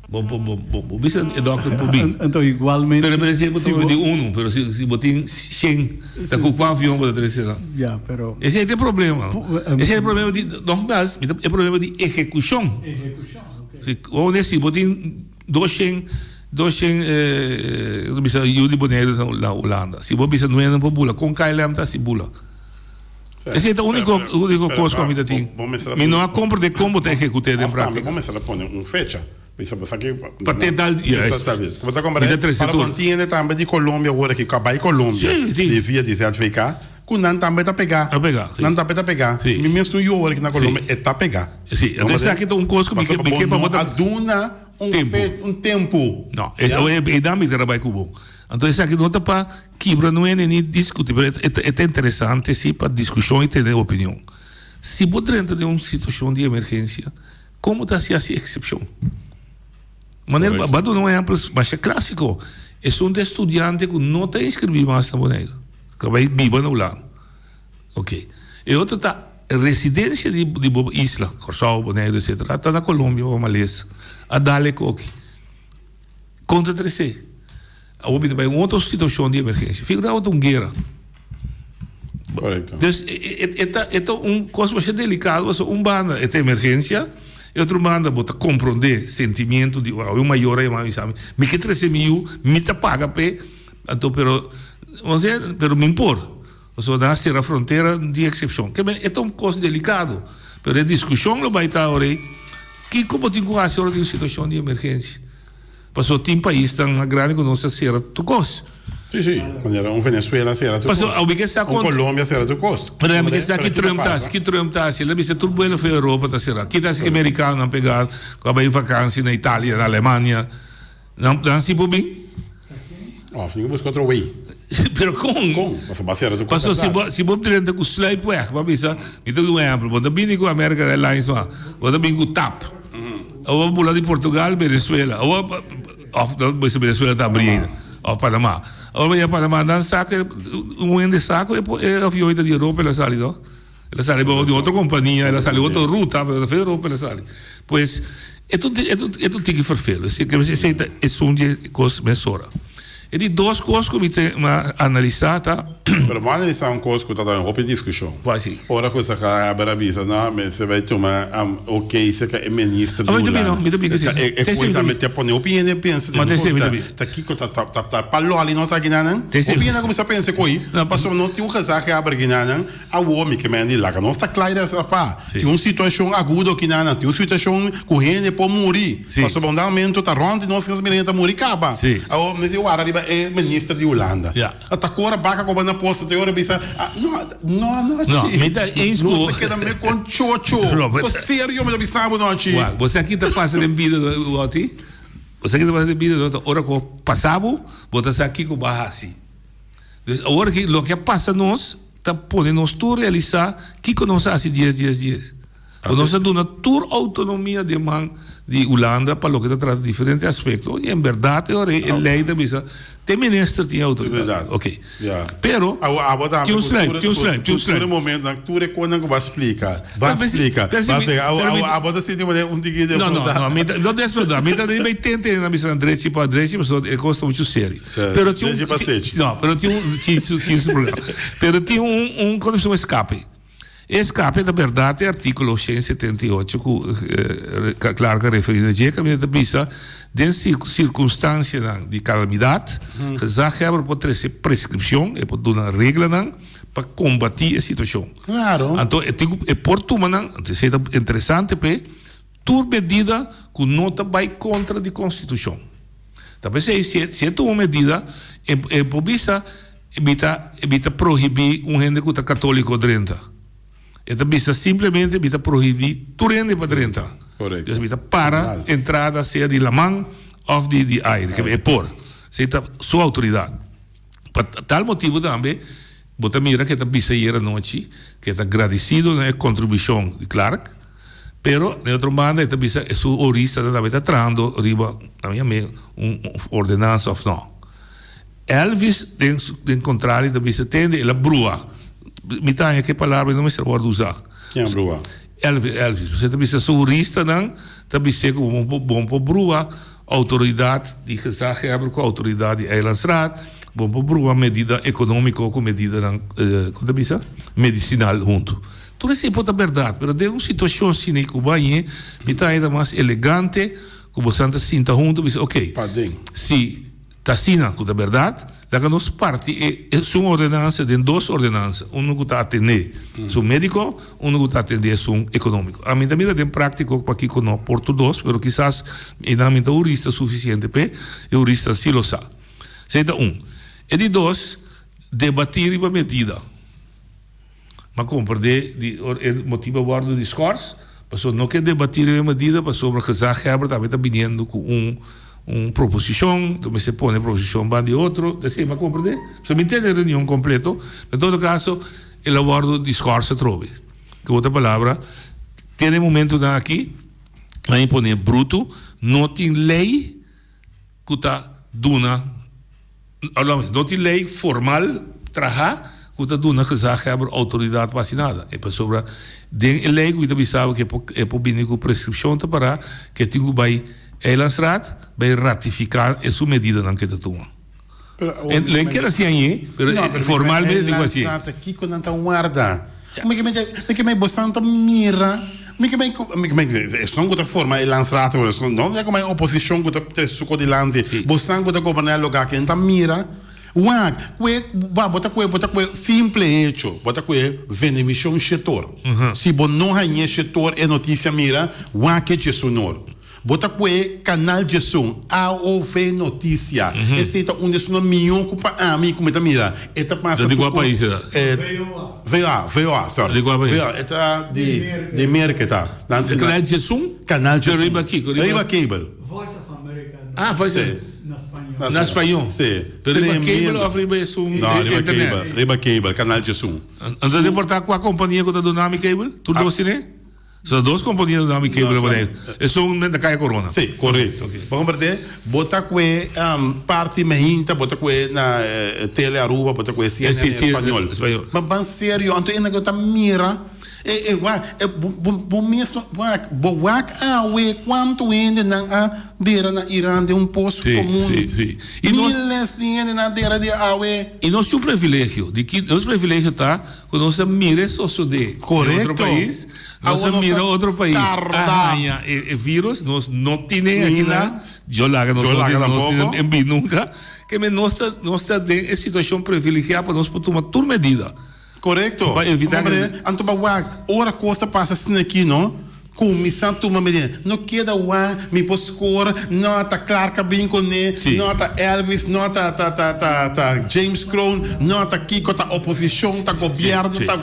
Bo bo bo bo bo bisa e dokter por bin. Anto igualmente. Pero pero si bo ta di uno, pero si si bo tin shen, ta ku kua avion bo ta trese nan? Ya, pero. Esei ta e problema. Esei ta e problema di, nogmaals, mi ta e problema di ehekushon. Ehekushon, ok. Si, wou si bo tin doshen, doshen eh, bisa yu di Boneiru na Hulanda. Si bo bisa nuebe nan por bula, kon KLM ta hasi bula? Esei ta úniko úniko kos ku mi ta tin. Mi no a komprendé kon bo ta ehekut'é den práktika. Bo mester a pone un fecha. Bisa bo sa ki Pa te dal juist. Bo ta komprendé? Mi ta trese Para tur. bo tin hende tambe di Colombia awor aki ku a bai Colombia di via di ZVK ku nan tambe ta pegá. Ta pegá, si. Nan tambe ta pegá. Si. Mi mes tin un yu awor aki na Colombia, e ta pegá. Si. Enton esaki ta un kos ku mi ke mi ke pa bo ta. Pasobra bo no a duna un Tempu. un tempu. No, e dan mi ta bai ku bo. Anto esaki no ta pa Kibra no hende ni diskuti, pero e ta interesante si pa diskushon i tene opinion. Si bo drenta den un situashon di emergensia, kon bo ta hasi hasi eksepshon? Manera, bo a duna un ehèmpel masha klásiko, esun ta e studiante ku no ta inskribí mas na Boneiru, ku a bai biba na Hulanda. Oke. E otro ta. residencia di di bo isla, Kòrsou, Boneiru etcetera, ta na Colombia pa malesa, a dal e koki. Kon ta trese? Awor mi ta bai un otro situacion di emergencia. Figura awor ta un guera. Correcto. Dus e ta e ta un cos masha delicado pasobra un banda e ta emergencia e otro banda bo ta comprende sentimiento di awe un mayor a yama mi bisa mi mi ke trese mi yu mi ta paga p'e anto pero pero mi por pasobra nan a cera frontera di excepcion ke men e ta un cos delicado pero e discusion lo bai ta awor ei kico bo tin cu haci ora tin un situacion di emergencia. Pasobra tin paisnan mas grandi ku nos a sera tur kos. Sí, sí. Manera un Venezuela a sera tur kos. Pasobra mi ke sa Un Colombia a sera tur kos. Pero mi ke sa ki Trump ta hasi, ki Trump ta hasi. El a bisa tur buelo for Europa ta sera. Ki ta hasi ku e merikanonan pega ku a bai vakansi na Italia, na Alemania. Nan nan si por bin? Of tin ku buska otro way. Pero kon? Kon? Pasobra bo a sera tur kos. Pasobra si bo si bo drenta ku sluipweg, bo a bisa, mi ta duna un ehempel, bo ta bini ku American Airlines ma, bo ta bin ku tap. Awor bula di Portugal, Venezuela. Awor, of no bisa Venezuela ta abri ainda. Of Panama. Awor bo yega Panama, nan sa ku un hende sa ku e avion ta di Europa el a sali no. El a sali di otro kompania, el a sali otro ruta, pero ta for Europa el a sali. Pues, e ta e ta un tiki ferfelu. Esei ta esun di e kos mesora. E di dos kos ku mi te a analisá ta. Pero bo a analisá un kos ku ta duna hopi diskushon. Kua si? Ora ku Sakaber a bisa, no, mester bai tuma ok serka e minister di Mi ta bini, mi ta bini si. E kos tambe ta pone hopi hende pensa den kos ta kiko ta ta pa lòli nos aki nan. Hopi hende a kuminsá pensa ku pasobra nos tin un gezaghebber aki nan. Awor mi ke men di laga nos ta kla i reservá. Tin un situashon agudo kinan, tin un situashon ku hende por muri. Pasobra un dado momento ta rònt di nos ku nos mira hende ta muri kaba. Awor mi tin wara riba e minister di Hulanda. Ta kore baka ku bo na posta te ora bisa, No, no anochi. Nos ta keda me kon chocho. Ko serio mi ta bisa bo nochi. Wak, bo sa ki ta pasa den bida, Otty? Bo sa ki ta pasa den bida? Ora ku pasa bo, bo ta sa kiko bo a hasi. Dus awor aki loke a pasa nos ta pone nos tur realisá kiko nos a hasi dies dies dies. Ku nos a duna tur outonomia den man di Hulanda pa loke ta trata diferente aspekto i en bèrdat e ora ei e lei ta bisa te minister tin e outoridat. Oké. Pero tin un sluip, tin un sluip, tin un sluip. Tur e momentonan, tur e konan ku bo a splika, bo a splika, bo a splika. Abo ta sinti manera un tiki defraudá. No, no, no, mi ta no defraudá. Mi ta riba e tente na bisa nan drechi pa drechi pasobra e kos ta muchu serio. Pero tin un, no, pero tin un, tin su, tin su problema. Pero tin un, un, kono bisa un escape. E escape ta berdad e artículo 178 ku eh, Clark a referí na dje, kaminda ta bisa den circunstancianan di calamidad, gezaghebber por trese prescripcion, e por duna reglanan pa combatí e situacion. Claro. Anto e tin ku, e por tuma nan, anto esei ta interesante p'e, tur medida ku no ta bai contra di constitucion. Ta p'esei si e si e tuma medida e e por bisa e mi ta e mi ta prohibí un hende ku ta katóliko drenta. E ta bisa simplemente mi ta prohibí tur hende pa drenta. Korekto. Dus mi ta para entrada sea di laman òf di di aire. Ke e por. Esei ta su outoridat. Pa tal motibu tambe bo ta mira ke ta bisa ayer anochi ke ta gradisido na e kontribushon di Clark. Pero, den otro banda, e ta bisa e su huristanan tambe ta trahando riba, a mi yam'é un ordenansa of no. Elvis, den su, den contrario, ta bisa, tende, el a brua. Mi ta haña ku e palabra no mester wòrdu usá. Ken a brua? Elvis, Elvis. Pasobra e ta bisa su huristanan ta bis'é ku bo por, bo por brua outoridat di gezaghebber ku outoridat di Eilandsraad, bo por brua medida ekonómiko ku medidanan, kon ta bisa? Medisinal huntu. Tur esei por ta bèrdat, pero den un situashon asina ku bo hañ'é, mi ta haña ta mas elegante ku bosan ta sinta huntu bisa, oke, si ta asina ku ta bèrdat, laga nos parti e esun ordenansa den dos ordenansa, unu ku ta atendé esun médiko, unu ku ta atendé esun ekonómiko. Ami ta mira den práktiko pakiko no por tur dos, pero kisas einan mi ta hurista sufisiente p'e, e hurista si lo sa. Esei ta un. E di dos, debatí riba medida. M'a komprendé di ora e motibu a wòrdu di skòrs, pasobra no ke debatí riba e medida pasobra gezaghebber tambe ta biniendo ku un un proposishon, ta mester pone e proposishon banda di otro, esei m'a komprendé. Pasobra mi tene e reunion kompleto, en todo kaso el a wòrdu di skòrs atrobe. Ku otro palabra, te na e momentunan aki nan a pone brutu, no tin lei ku ta duna. No tin lei formal traha. ku ta duna gezaghebber outoridat pa hasi nada. E pasobra den e lei ku mi ta bisa bo ku e por e por bini ku preskripshon ta pará ku e tin ku bai Eilandsraad bai ratifiká e su medidanan ku e ta tuma. Lo e keda hasi añe, pero formalmente tin ku hasié. Eilandsraad kiko nan ta warda? Mi ke mi ke bosan ta mira mi ke mi ke esun ku ta forma Eilandsraad no ta komo e oposishon ku ta trese su kos dilanti bosan ku ta goberná e lugá ke nan ta mira. Wak, kue, ba, bo ta kue, bo ta kue simple hecho, bo ta kue Venevisión shetor. Si bo no hañ'é shetor e noticia mira, wak e djesunor. Bo ta kue Canal djesun, AOV Noticia. Esei ta un di esunnan mihó ku pa ami ku mi ta mira. E ta pasa Di kua pais e ta? VOA. VOA, VOA, sorry. Di kua pais? VOA, e ta di, di Merka e ta. Nan si Canal djesun? Canal djesun. Pero riba kiko? Riba cable. Voice of America. Ah, Voice of. Na spañó. Na spañó. Sí. Pero riba cable of riba esun No, riba internet? cable. Riba cable, canal djesun. Anto ta importa cua compania cu ta duna mi cable? Tur dos tene? So dos compania ta duna mi cable riba dei. Esun na Caya Corona. Sí, correcto. Ok. Bo comprende? Bo ta cue parti meinta, bo ta cue na Tele Aruba, bo ta cue CNN Sí, sí, español. español. Ma ban serio, anto e nan ta mira. E e wak e bo bo bo mes no wak bo wak awe kuantu hendenan a dera na Iran den un pos Sí, komun. sí, sí. I nos Miles di hendenan a dera di awe. I nos tin un privilegio. Di ki nos privilegio ta ku nos a mira e sosodé den otro Korekto. pais. Nos Awe a nos mira ta otro pais a tarda. haña e e virus. Nos no tine aki Nina. na. Yo laga nos Yo no laga tin nos tampoco. tin en nunka. Ke men nos ta nos ta den e situashon privilegiá pa nos por tuma tur medida. Korekto. Pa evitá Bo ke. mira, anto ba wak, ora kos ta pasa asina aki, no, kuminsá tuma medida. No keda wak, mi por skor, no ta Clark a bin kuné, Sí. no ta Elvis, no ta ta ta ta ta James Kroon, no ta kiko, ta oposishon, ta Sí, gobièrnu, sí. ta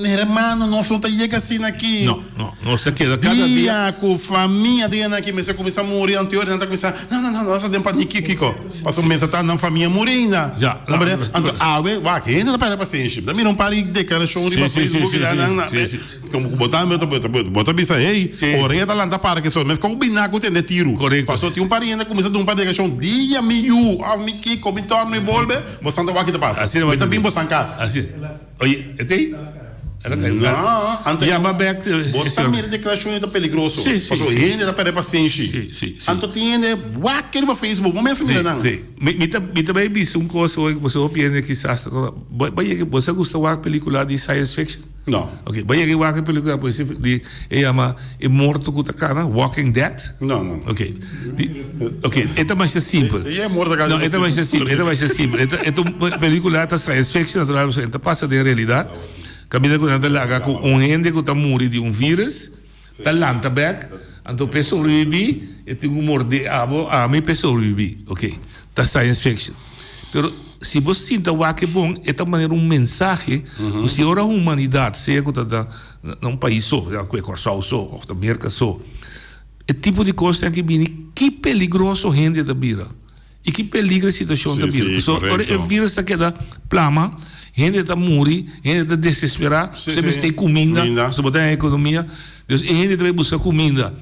Hermano, nos no ta yega asina aki. No, no, nos ta keda kada dia. Dia ku famia di nan aki mester kuminsá muri, anto nan ta kuminsá, no, no, no, nos ta den paniki, kiko? Pasobra mester ta nan famia muri ainda. Ja, la, Comprende? la, Anto awe, wak, hende ta perde pasenshi. Mi ta mira un par di deklarashon Sí, riba sí, sí, Facebook sí, i sí, nan, nan, sí, sí. komo ku bo ta, bo ta bisa, hey, Sí. orea ta lanta para ke so, mes kon bina ku tende tiru. Korekto. Pasobra tin un par di hende kuminsá duna un par di deklarashon, dia mi yu, òf mi kiko, mi tòrnu i bolbe, bosan ta wak ki ta pasa. Asina Mi ta bin bosan kas. Asina. Oye, e tei? No, anto Yama bek. Bo ta mira declaracion ta peligroso. Sí, sí, Paso sí. hende ta perde pasenshi. Sí, sí, sí. Anto tin hende wak riba Facebook, bo mes a mira nan. Sí, Mi, mi ta, mi ta bay bisa un cos hoy, boso hopi hende kisas ta kora. Bo, bo yega, bo sa gusta wak pelicula di science fiction? No. Ok, bo yega wak e pelicula pues di, e yama E morto ku ta kana, Walking Dead? No, no. Ok. Di, ok, e ta masha simpel. E morto kana. No, e ta masha simpel, e ta masha simpel. E ta, e ta un pelicula ta science fiction natural, pasobra e ta pasa den realidad. Kaminda ku nan ta laga ku un hende ku ta muri di un virus, ta lanta bek, anto p'e sobrevivi e tin ku morde abo, ami p'e sobrevivi. Ok, ta science fiction. Pero si bo sinta wak e bon, e ta manera un mensahe ku si ora humanidad, sea ku ta na na un pais so, ya ku e Kòrsou so òf ta Merka so, e tipo di kosnan aki bini, ki peligroso hende ta bira i ki peligro e situashon ta Sí, bira. sí, Pasobra ora e korekto. virus ta keda plama, hende ta muri, hende ta desesperá, Sí, se sí. mester kuminda, Kuminda. pasobra bo ta haña ekonomia. Dus e hende ta bai buska kuminda.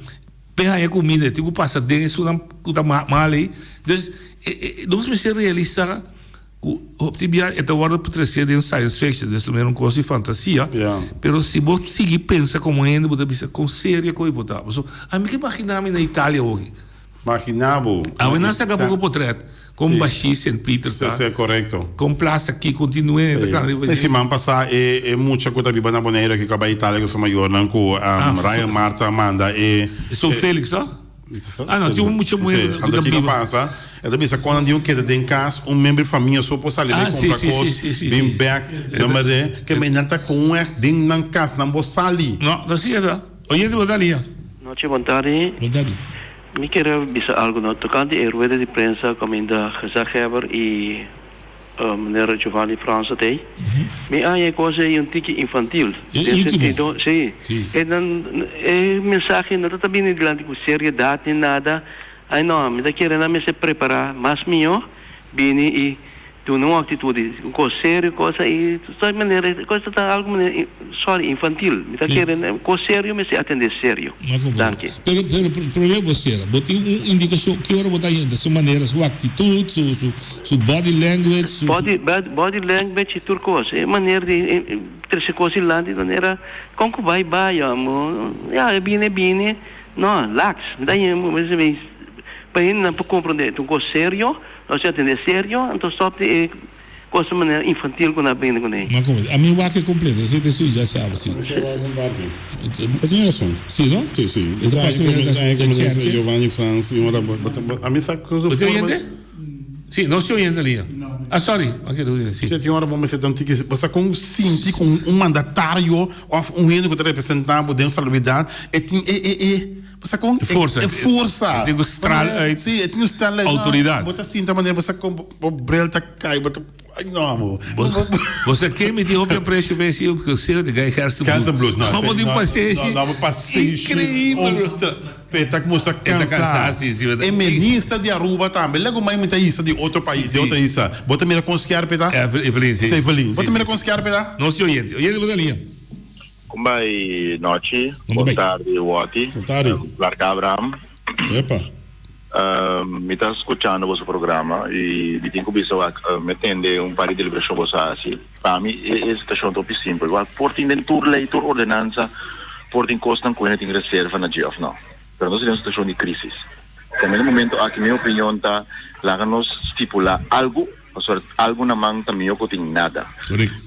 P'e haña kuminda e tin ku pasa den esunnan ku ta mal ei. Dus e e nos mester realisá Ku hopi bia e ta wòrdu tresé den science fiction, den su mera un kos di fantasia, pero si bo sigui pensa komo hende bo ta bisa kon serio ku e por ta. Pasobra ami ke imaginá mi na Italia awoki. Imaginá bo. Awe nan saka poko potrèt kon bashí Sint Peter ta. Sí, sí, korekto. Kon plasa aki kontinué ta kana riba dje. Siman pasá e e mucha ku ta biba na Boneiru aki ku a bai Italia ku su mayornan ku Ryan Marta a manda e. Esun Felix to? Ah no, tin un mucha muher ku Anto ta kiko biba. pasa? E ta bisa kon nan di un keda den kas, un member di famia so por sali bai Ah, si, kompra si, kos, si, si, si, bin si. bek. E ta- Nan berde ke men nan ta kon ègt den nan kas, nan bo sali. No, ta si ta. Oyente bo ta lia. Nochi bon tardi. Bon tardi. Mi kier a bisa algo no tocante e rueda di prensa caminda gezaghebber y Meneer Giovanni Franse t'ey. Mi haña e cosa ey un tiki infantil. E Den intimo. sentido, sí. Sí. E nan, e mensahe no ta ta bini dilanti cu seriedad ni nada. Ay no, mi ta kere nan mester prepara mas miyo bini y. Duna un actitud di un cos serio cosa y ta manera cos ta ta algo manera sorry infantil mi ta kere cos serio mester atende serio danki. Pero pero prome bo sera bo tin un indicacion ki ora bo ta yenta su manera su actitud su su su body language su Body body language y tur cos e manera di trece cos dilanti manera con cu bay bay amo ya e bini e bini no lax mi ta yendo pa hendenan por comprende ta un cos serio. Nos a tende serio, anto stop di e cosa manera infantil cu nan a bini cune. Ma como a mi wak e completo, esey ta esun ya saba si. Mi sa wak un parti. Bo tin rason. Si no? Si, si. E ta pasa manera ta ta cherche. Giovanni Frans y ora a mi sa cu su Bo tin forma. oyente? Si, no si oyente liña. Ah sorry, a kere oyente, si. Si tin ora bo mester ta un tiki, bo sa con sinti cu un mandatario of un hende cu ta representa bo den salubridad e tin e e e. Bo sa kon? E forsa. E forsa. E tin ku straal uit. Sí, e tin ku straal uit. Outoridat. Bo ta sinta manera bo sa kon bo bril ta kai, bo ta ai no amo. Bo sa ken mi tin hopi aprecio pa esi ku sero di Guy Gerstenbluth. Gerstenbluth, no. Hopi tin pasenshi. No, no, pasenshi. Increibel. E ta muestra E ta kansa. kansa, si, si. E minister di Aruba tambe. Lego mai mi ta hisa di otro pais, di otro isla. Bo ta mira kon skerp e ta? Evelyn, si. Si, Evelyn. Bo ta mira kon skerp e ta? No si oyente. Oyente bo ta liña. Kon bai nochi, bon tardi Watty, Bon tardi. Clark Abraham. Epa. Mi ta skuchando boso programa i mi tin ku bisa wak mi a tende un par di deliberashon boso a hasi. Pa mi e situashon ta hopi simpel. Wak por tin den tur lei, tur ordenansa por tin kosnan ku hende tin reserva na dje òf no. Pero nos ta den un situashon di krisis. Tambe na momento aki mi opinion ta laga nos stipulá algu. Pasobra algu na man ta mihó ku tin nada.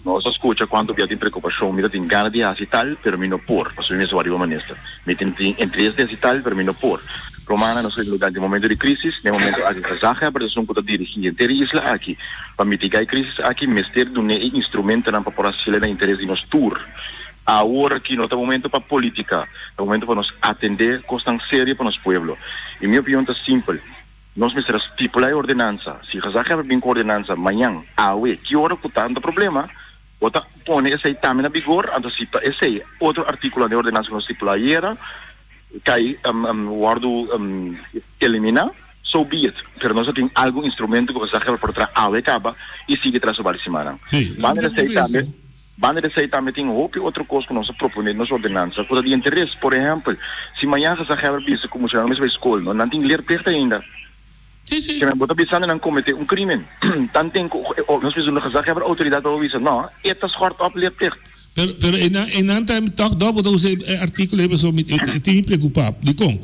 Nos a skucha kuantu bia tin preokupashon, mi ta tin gana di hasi tal, pero mi no por, pasobra mi mester wak riba minister. Mi tin tin interes di hasi tal, pero mi no por. Romana, nos ta den momento di krísis, den momento aki gezaghebber ta esun ku ta dirigí henter e isla aki. Pa mitigá e krísis aki mester dun'é e instrumentonan pa por hasiel na interes di nos tur. Awor aki no ta momento pa polítika, ta momento pa nos atendé kosnan serio pa nos pueblo. I mi opinion ta simpel. Nos mester a stipula e ordenansa. Si gezaghebber bin ku ordenansa mañan, awe, ki ora ku tantu problema, bo ta pone esei tambe na bigor, anto si pa esei otro artíkulonan den ordenansa ku nos stipulá ayera kai wòrdu eliminá, so be it. Pero nos a tin algun instrumento ku gezaghebber por traha awe kaba i sigui tras su bari simannan. Banda di esei tambe. Banda di esei tambe tin hopi otro kos ku nos a proponé den nos ordenansa ku ta di interes. Por ehèmpel, si mañan gezaghebber bisa ku muchanan no mester bai skol, no, nan tin leerplicht ainda. Kende bo ta bisando nan kometé un krímen. Tanten ku nos bisa un gezaghebber outoridat pa bo bisa, no, e ta schort op leerplicht. Pero, pero einan, einan ta tòg dòp bo ta usa e artíkulo ei pasobra mi e tin mi preokupá. Dikon?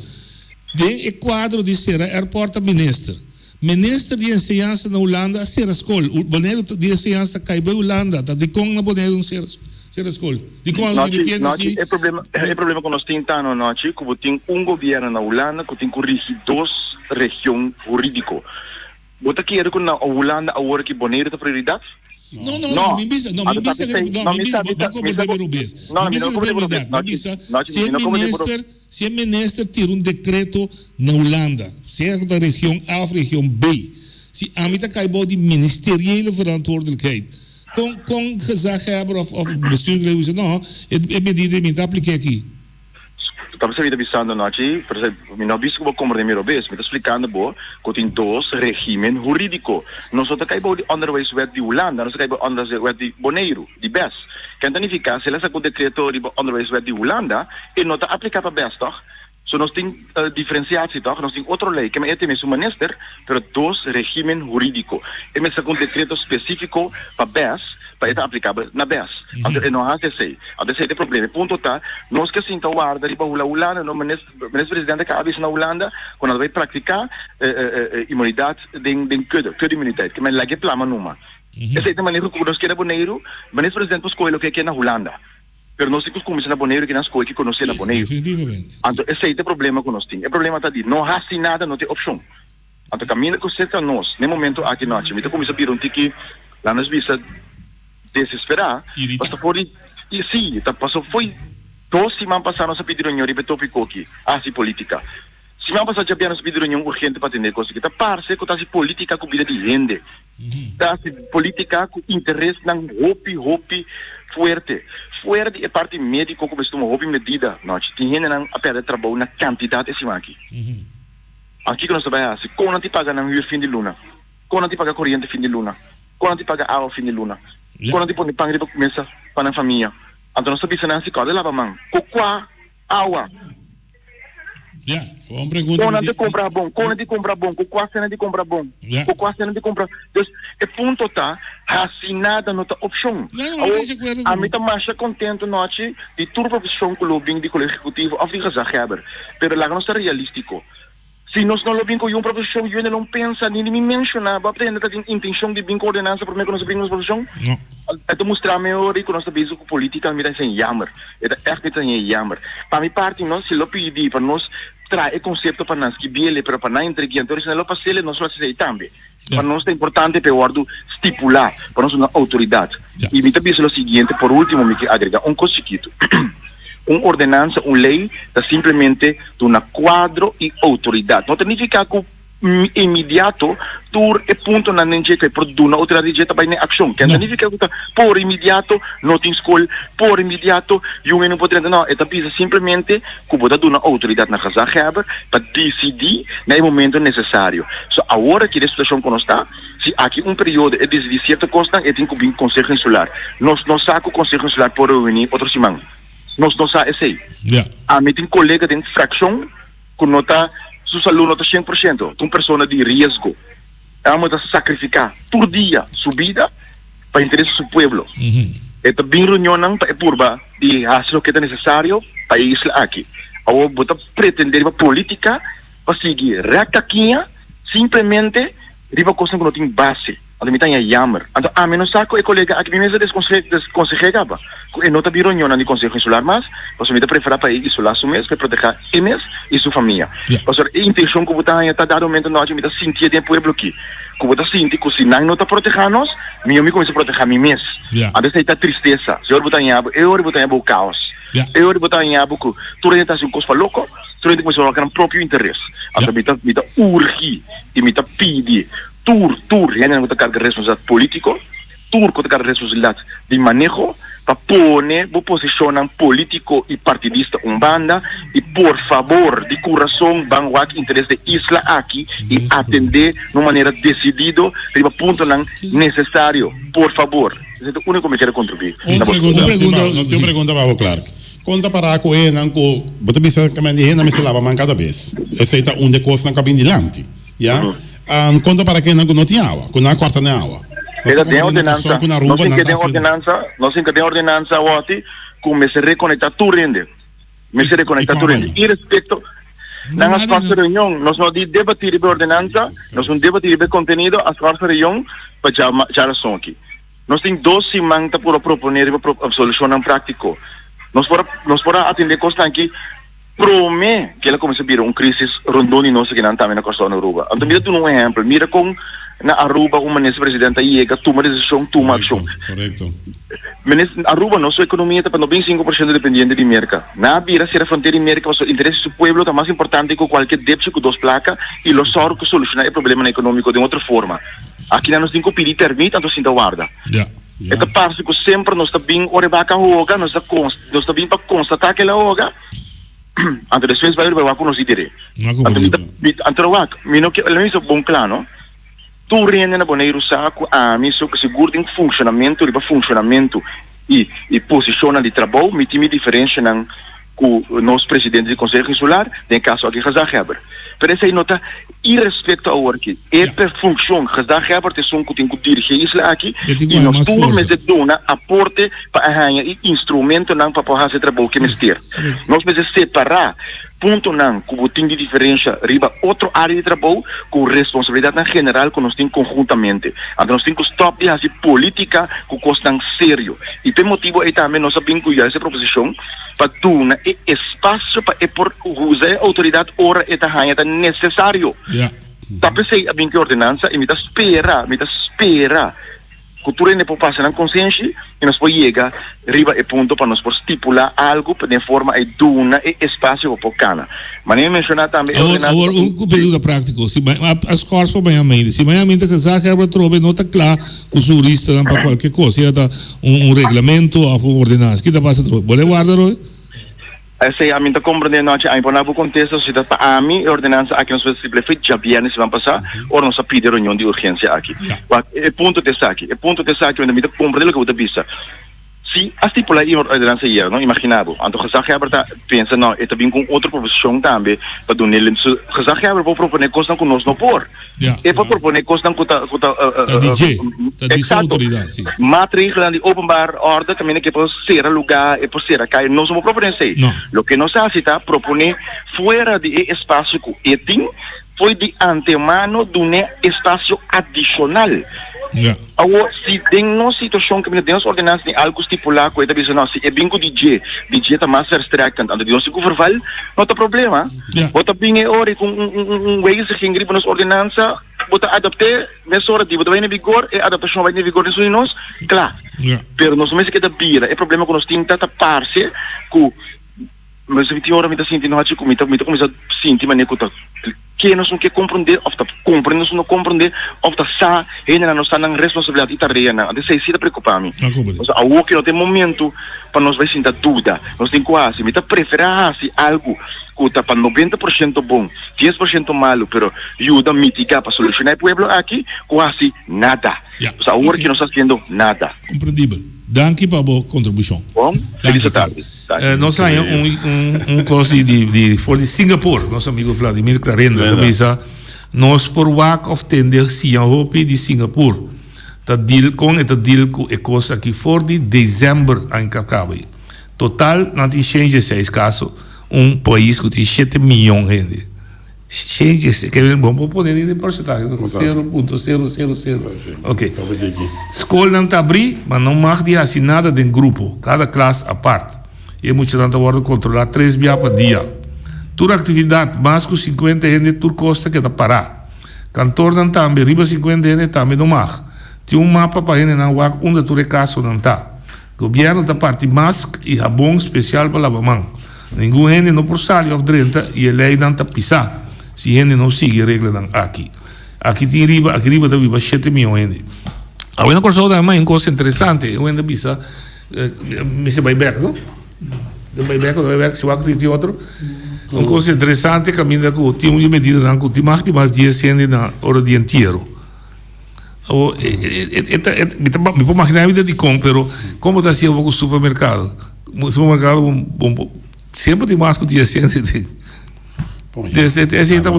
Den e kuadro di sera airport ta minister. Minister di enseñansa na Hulanda a sera skol. Boneiru di enseñansa ta kai bai Hulanda. Ta dikon na Boneiru no sera sera skol? Dikon algu di Nochi, repente nochi, si e problema, e problema ku nos tin ta no nochi ku bo tin un gobièrnu na Hulanda ku tin ku rigi dos region hurídiko. Bo ta kere ku na Hulanda awor ki Boneiru ta prioridat? No, no, no, mi bisa, no, mi bisa, no, mi bisa, bo ta komprendé mi rubes. No, Mi mi bisa no ku komprendé bo prioridat. rubes. Mi Nochi, bisa, nochi, si e mi no komprendé bo minister, Si e minister tira un decreto na Hulanda, sea cu ta region A of region B, si ami ta cay bao di ministeriële verantwoordelijkheid, con con gezaghebber of of bestuurder lo bisa, no, e e medida ei mi ta aplica aki. Ta p'esei mi ta bisando anochi, pero mi no a bisa cu bo comprende mi robes, mi ta splicando bo cu tin dos regimen huridico. Nos no ta cay bao di onderwijswet di Hulanda, nos ta cay bao onderwijswet di Boneiru, di bes. Ken ta nifica si el a saca un decreto riba onderwijswet di Hulanda, E no ta apliká pa bes tòg? So nos tin diferensiatie tòg? Nos tin otro lei. Kema e tin mesun minister, pero dos regimen hurídiko. E mester ku un dekreto spesífiko pa bes, pa e ta aplikabel na bes. Anto e no hasi esei. Anto esei ta e problema. E punto ta, nos ke sinta warda riba hula Hulanda, no minister presidente a bisa na Hulanda ku nan ta bai praktiká imunidat den den kudde, kudde immuniteit. Kema lag'e plama numa. Esei ta e manera ku nos keda Boneiru, minister presidente por skohe loke e ke na Hulanda. Pero nos tin ku kuminsá na Boneiru ki nan skohe ki konosé na Boneiru. Anto esei ta e problema ku nos tin. E problema ta di no hasi nada no tin opshon. Anto kaminda ku serka nos n'e momento aki nochi mi ta kuminsá bira un tiki laat nos bisa desesperá pasobra for di si ta pasobra foi dos siman pasá nos a pidi reunion riba e topiko aki a hasi politika. Siman pasá djabièrnè nos a pidi reunion urgente pa atendé e kos aki. Ta parse ku ta hasi politika ku bida di hende. Ta hasi politica cu interesnan hopi hopi fuerte. Fuera di e parti medico cu mester tuma hopi medida nochi, tin hendenan a perde trabou na cantidad e siman aki. Aki kico nos ta bay hasi? Con nan tin paga nan huur fin di luna? Con nan tin paga coriente fin di luna? Kon nan tin paga awa fin di luna? Kon nan tin pone pan riba mesa pa nan famia? Anto nos ta bisa nan si kòrda laba man ku kua awa? Kon nan ta kumpra habon? Kon nan tin kumpra habon? Ku kua sena nan tin kumpra habon? Ku kua sena nan tin kumpra? Dus e punto ta, hasi nada no ta opshon. Awor, ami ta masha kontento nochi di tur proposishon ku lo bin di Kolegio Ehekutivo òf di Gezaghebber, pero laga nos ta realístiko. Si nos no lo bin ku yun proposishon, yu hende lo pensa ni di mi menshoná. Bo a hende ta tin intenshon di bin ku ordenansa promé ku nos a bin ku nos proposishon? E ta mustra mi ora ku nos ta bezig ku polítika, mi ta hasié jammer. E ta ègt mi ta hasié jammer. Pa mi parti no, si lo pidi pa nos traha e konsepto pa nan skibiele, pero pa nan entregu'é, anto si nan lo pas'é, nos lo hasi esei tambe. Pa nos ta importante pa e wòrdu stipulá, pa nos duna outoridat. I mi ta bisa lo siguiente, por último mi ke agregá un kos chikitu. Un ordenansa, un lei, ta simplemente duna kuadro i outoridat. No ta nifiká ku inmediato tur e puntonan den dje ku e por duna outoridat di dje ta bai den akshon. Ken ta nifiká ku ta por inmediato no tin skol, por inmediato yu hende no por drenta. No, e ta bisa simplemente ku bo ta duna outoridat na gezaghebber pa disidí na e momento nesesario. So awor aki den situashon ku nos ta, si aki un periodo e disidí sierto kosnan e tin ku bin Konseho Insular. Nos no sa ku Konseho Insular por reuní otro siman. Nos no sa esei. Ami tin kolega den frakshon ku no ta su salú no ta 100%, ta un persona di riesgo. E amo ta sakrifiká tur dia su bida pa interes di su pueblo. E ta bin reunionnan pa e purba di hasi loke ta nesesario pa e isla aki. Awor bo ta pretendé riba polítika pa sigui rèk kakiña simplemente riba kosnan ku no tin base. Anto mi ta haña yammer. Anto ami no sa ku e kolega aki mi mes a deskonseh'é kaba ku e no ta bin reunionnan di Konseho Insular mas, pasobra mi ta preferá pa e isolá su mes pa e protehá e mes i su famia. Pasobra e intenshon ku bo ta haña ta dado momento nochi mi ta sintié den e pueblo aki, ku bo ta sinti ku si nan no ta protehá nos, mihó mi kuminsá protehá mi mes. Anto esei ta tristesa. Si ora bo ta haña bo, e ora bo ta haña bo kaos. E ora bo ta haña bo ku tur hende ta hasi un kos pa loko, tur hende kuminsá wak nan propio interes. Anto mi ta mi ta urgi i mi ta pidi Tur, tur hendenan ku ta karga responsabilidat polítiko, tur ku ta karga responsabilidat di maneho, pa pone bo posishonnan polítiko i partidista un banda i por fabor di kurason ban wak interes di e isla aki i atendé na un manera desidido riba puntonan nesesario. Por fabor. Esei ta úniko mi kere kontribuí Un na bo pregunta, nos tin un pregunta pa bo, Clark. Kon ta pará ku e hendenan ku bo ta bisa ku e hendenan mester laba man kada bes? Esei ta un di e kosnan ku a bin dilanti. Ya. Konta para kennan ku no tin awa, ku nan a kòrta nan awa. Nos ta komprende na Kòrsou ku na Aruba nan ta hasiendo. Nos tin ke den ordenansa awòti ku mester rekonektá tur hende. Mester rekonektá tur hende. Irespekto nan a skòrsa reunion. Nos no di debatí riba e ordenansa, nos no debatí riba e kontenido, a skòrsa reunion pa djarason aki. Nos tin dos siman ta puru a proponé riba solushonnan práktiko. Nos por a nos por a atendé kosnan aki promé ku el a kuminsá bira un krísis rondó di nos akinan tambe na Kòrsou na Aruba. Anto mi ta duna un ehèmpel. Mira kon na Aruba un minister presidente a yega tuma desishon, tuma akshon. Minister, Aruba nos su ekonomia ta pa 95 por shento dependiente di Merka. Nan a bira sera frontera di Merka pasobra interes di su pueblo ta mas importante ku kualke depchi ku dos plaka i lo sòru ku solushoná e problemanan ekonómiko den otro forma. Akinan nos tin ku pidi pèrmit anto sinta warda. E ta parse ku semper nos ta bin ora e baka hoga, nos ta nos ta bin pa konstatá ku el a hoga, anto despues bai riba wak ku nos di deré. Anto mi ta mi anto wak, mi no ke, laat mi bisa bon kla no, tur hende na Boneiru sa ku ami so sigur den funshonamentu riba funshonamentu i i posishonnan di trabou mi tin mi diferenshanan ku nos presidente di Konseho Insular, den e kaso aki Gezaghebber. Pero esei no ta irespekto awor aki. E per funkshon Gezaghebber ta esun ku tin ku dirigí e isla aki i nos tur mester duna aporte pa a haña e instrumentonan pa por hasi e trabou ku e mester. Nos mester separá puntonan ku bo tin di diferensha riba otro área di trabou ku responsabilidatnan general ku nos tin konhuntamente. Anto nos tin ku stòp di hasi polítika ku kosnan serio. I p'e motibu ei tambe nos a bin ku juist e proposishon pa duna e espasio pa e por usa e outoridat ora e ta haña ta nesesario. Ta p'esei a bin ku e ordenansa i mi ta spera, mi ta spera ku tur hende por pasa nan konsenshi i nos por yega riba e punto pa nos por stipulá algu pa den forma ei duna e espasio pa por kana. Manera mi menshoná tambe e Awor, ordenansa awor ta un un. pregunta práktiko. Si ma, a, a skòrs pa mañan mainta. Si mañan mainta gezaghebber atrobe no ta kla ku su huristanan pa kualke kos, sea ta un, un reglamento òf un ordenansa, ki ta pasa atrobe? Bo le warda atrobe? Esei ami ta komprendé nochi. Ami por na bo kontesta si ta pa ami e ordenansa aki nos por stipul'é fe djabièrnè siman pasá ora nos a pidi e reunion di urgensia aki. Wak, e punto ta esaki, e punto ta esaki mi ta komprendé loke bo ta bisa. Si a stipulá e ordenansa ayera, no, imaginá bo. Anto gezaghebber ta pensa, no, e ta bin ku un otro proposishon tambe pa dun'é lim. So, gezaghebber por proponé kosnan ku nos no por. E por proponé kosnan ku ta, ku ta, Ta di dje, ta di su outoridat, si. Maatregelnan di openbaar orde kaminda ku e por sera lugá, e por sera kaya. Nos no por proponé esei. Loke nos a hasi ta proponé fuera di e espasio ku e tin, Foi di antemano dun'é espasio adishonal. Awor, si den nos situashon kaminda den nos ordenansa tin algu stipulá ku e ta bisa, no, si e bin ku di dje, di dje ta mas verstrekkend, anto di nos tin ku verval, no ta problema. Bo ta bin e ora ei ku un wijziging riba nos ordenansa, bo ta adapt'é mesora di bo ta bai na vigor, e adaptashon a bai na vigor den su di nos, kla. Pero nos no mester keda bira. E problema ku nos tin ta ta parse ku. Mester tin ora mi ta sinti nochi ku mi ta mi ta kuminsá sinti manera ku ta ke nos no ke komprondé òf ta komprendé nos no komprondé òf ta sa hendenan no sa nan responsabilidat i tareanan. Anto esei si ta preokupá mi. Pasobra awor ke no ta e momentu pa nos bai sinta duda. Nos tin ku hasi. Mi ta preferá hasi algu ku ta pa 90% bon, 10% malu, pero yuda mitigá pa solushoná e pueblo aki ku hasi nada. Pasobra awor ke no ta hasiendo nada. Komprendibel. Danki pa bo kontribushon. Bon, felis tardi. Nos haña un un kos di di di for di Singapore, nos amigo Vladimir Clarenda ta bisa nos por wak of tende siña hopi di Singapore ta deal kon e ta deal ku e kos aki for di december aña kaba ei. Total nan tin 106 kaso, un pais ku tin shete miyon hende. Shen ke bo por pone den porcentahe sero punto sero sero sero ok skolnan ta abri ma no mag di hasi nada den grupo kada klas apart e muchanan ta wordo kontrola tres bia pa dia tur aktividat mas ku sinkuenta hende tur kos ta keda para kantornan tambe riba sinkuenta hende tambe no mag tin un mapa pa hendenan wak unda tur e kasonan ta. Gobierno ta parti mask y habon special pa laba man. Ningun hende no por sali of drenta y e leynan ta pisa si hende no sigui e reglanan aki. Aki tin riba, aki riba ta biba shete miyon hende. Awe na Corsou tambe un cos interesante, un hende a bisa, mester bay bek no? Den bay bek o no bay bek, si wak tin otro. Un cos interesante caminda cu tin un di medidanan cu tin mag di mas dies hende na ora di entiero. Awor, e ta, e, mi ta, mi por imaginá mi ta dikon, pero kon bo ta hasi awor ku supermerkado? Supermerkado bo, bo, semper tin mas ku dies hende den. Des, e, esei ta bo,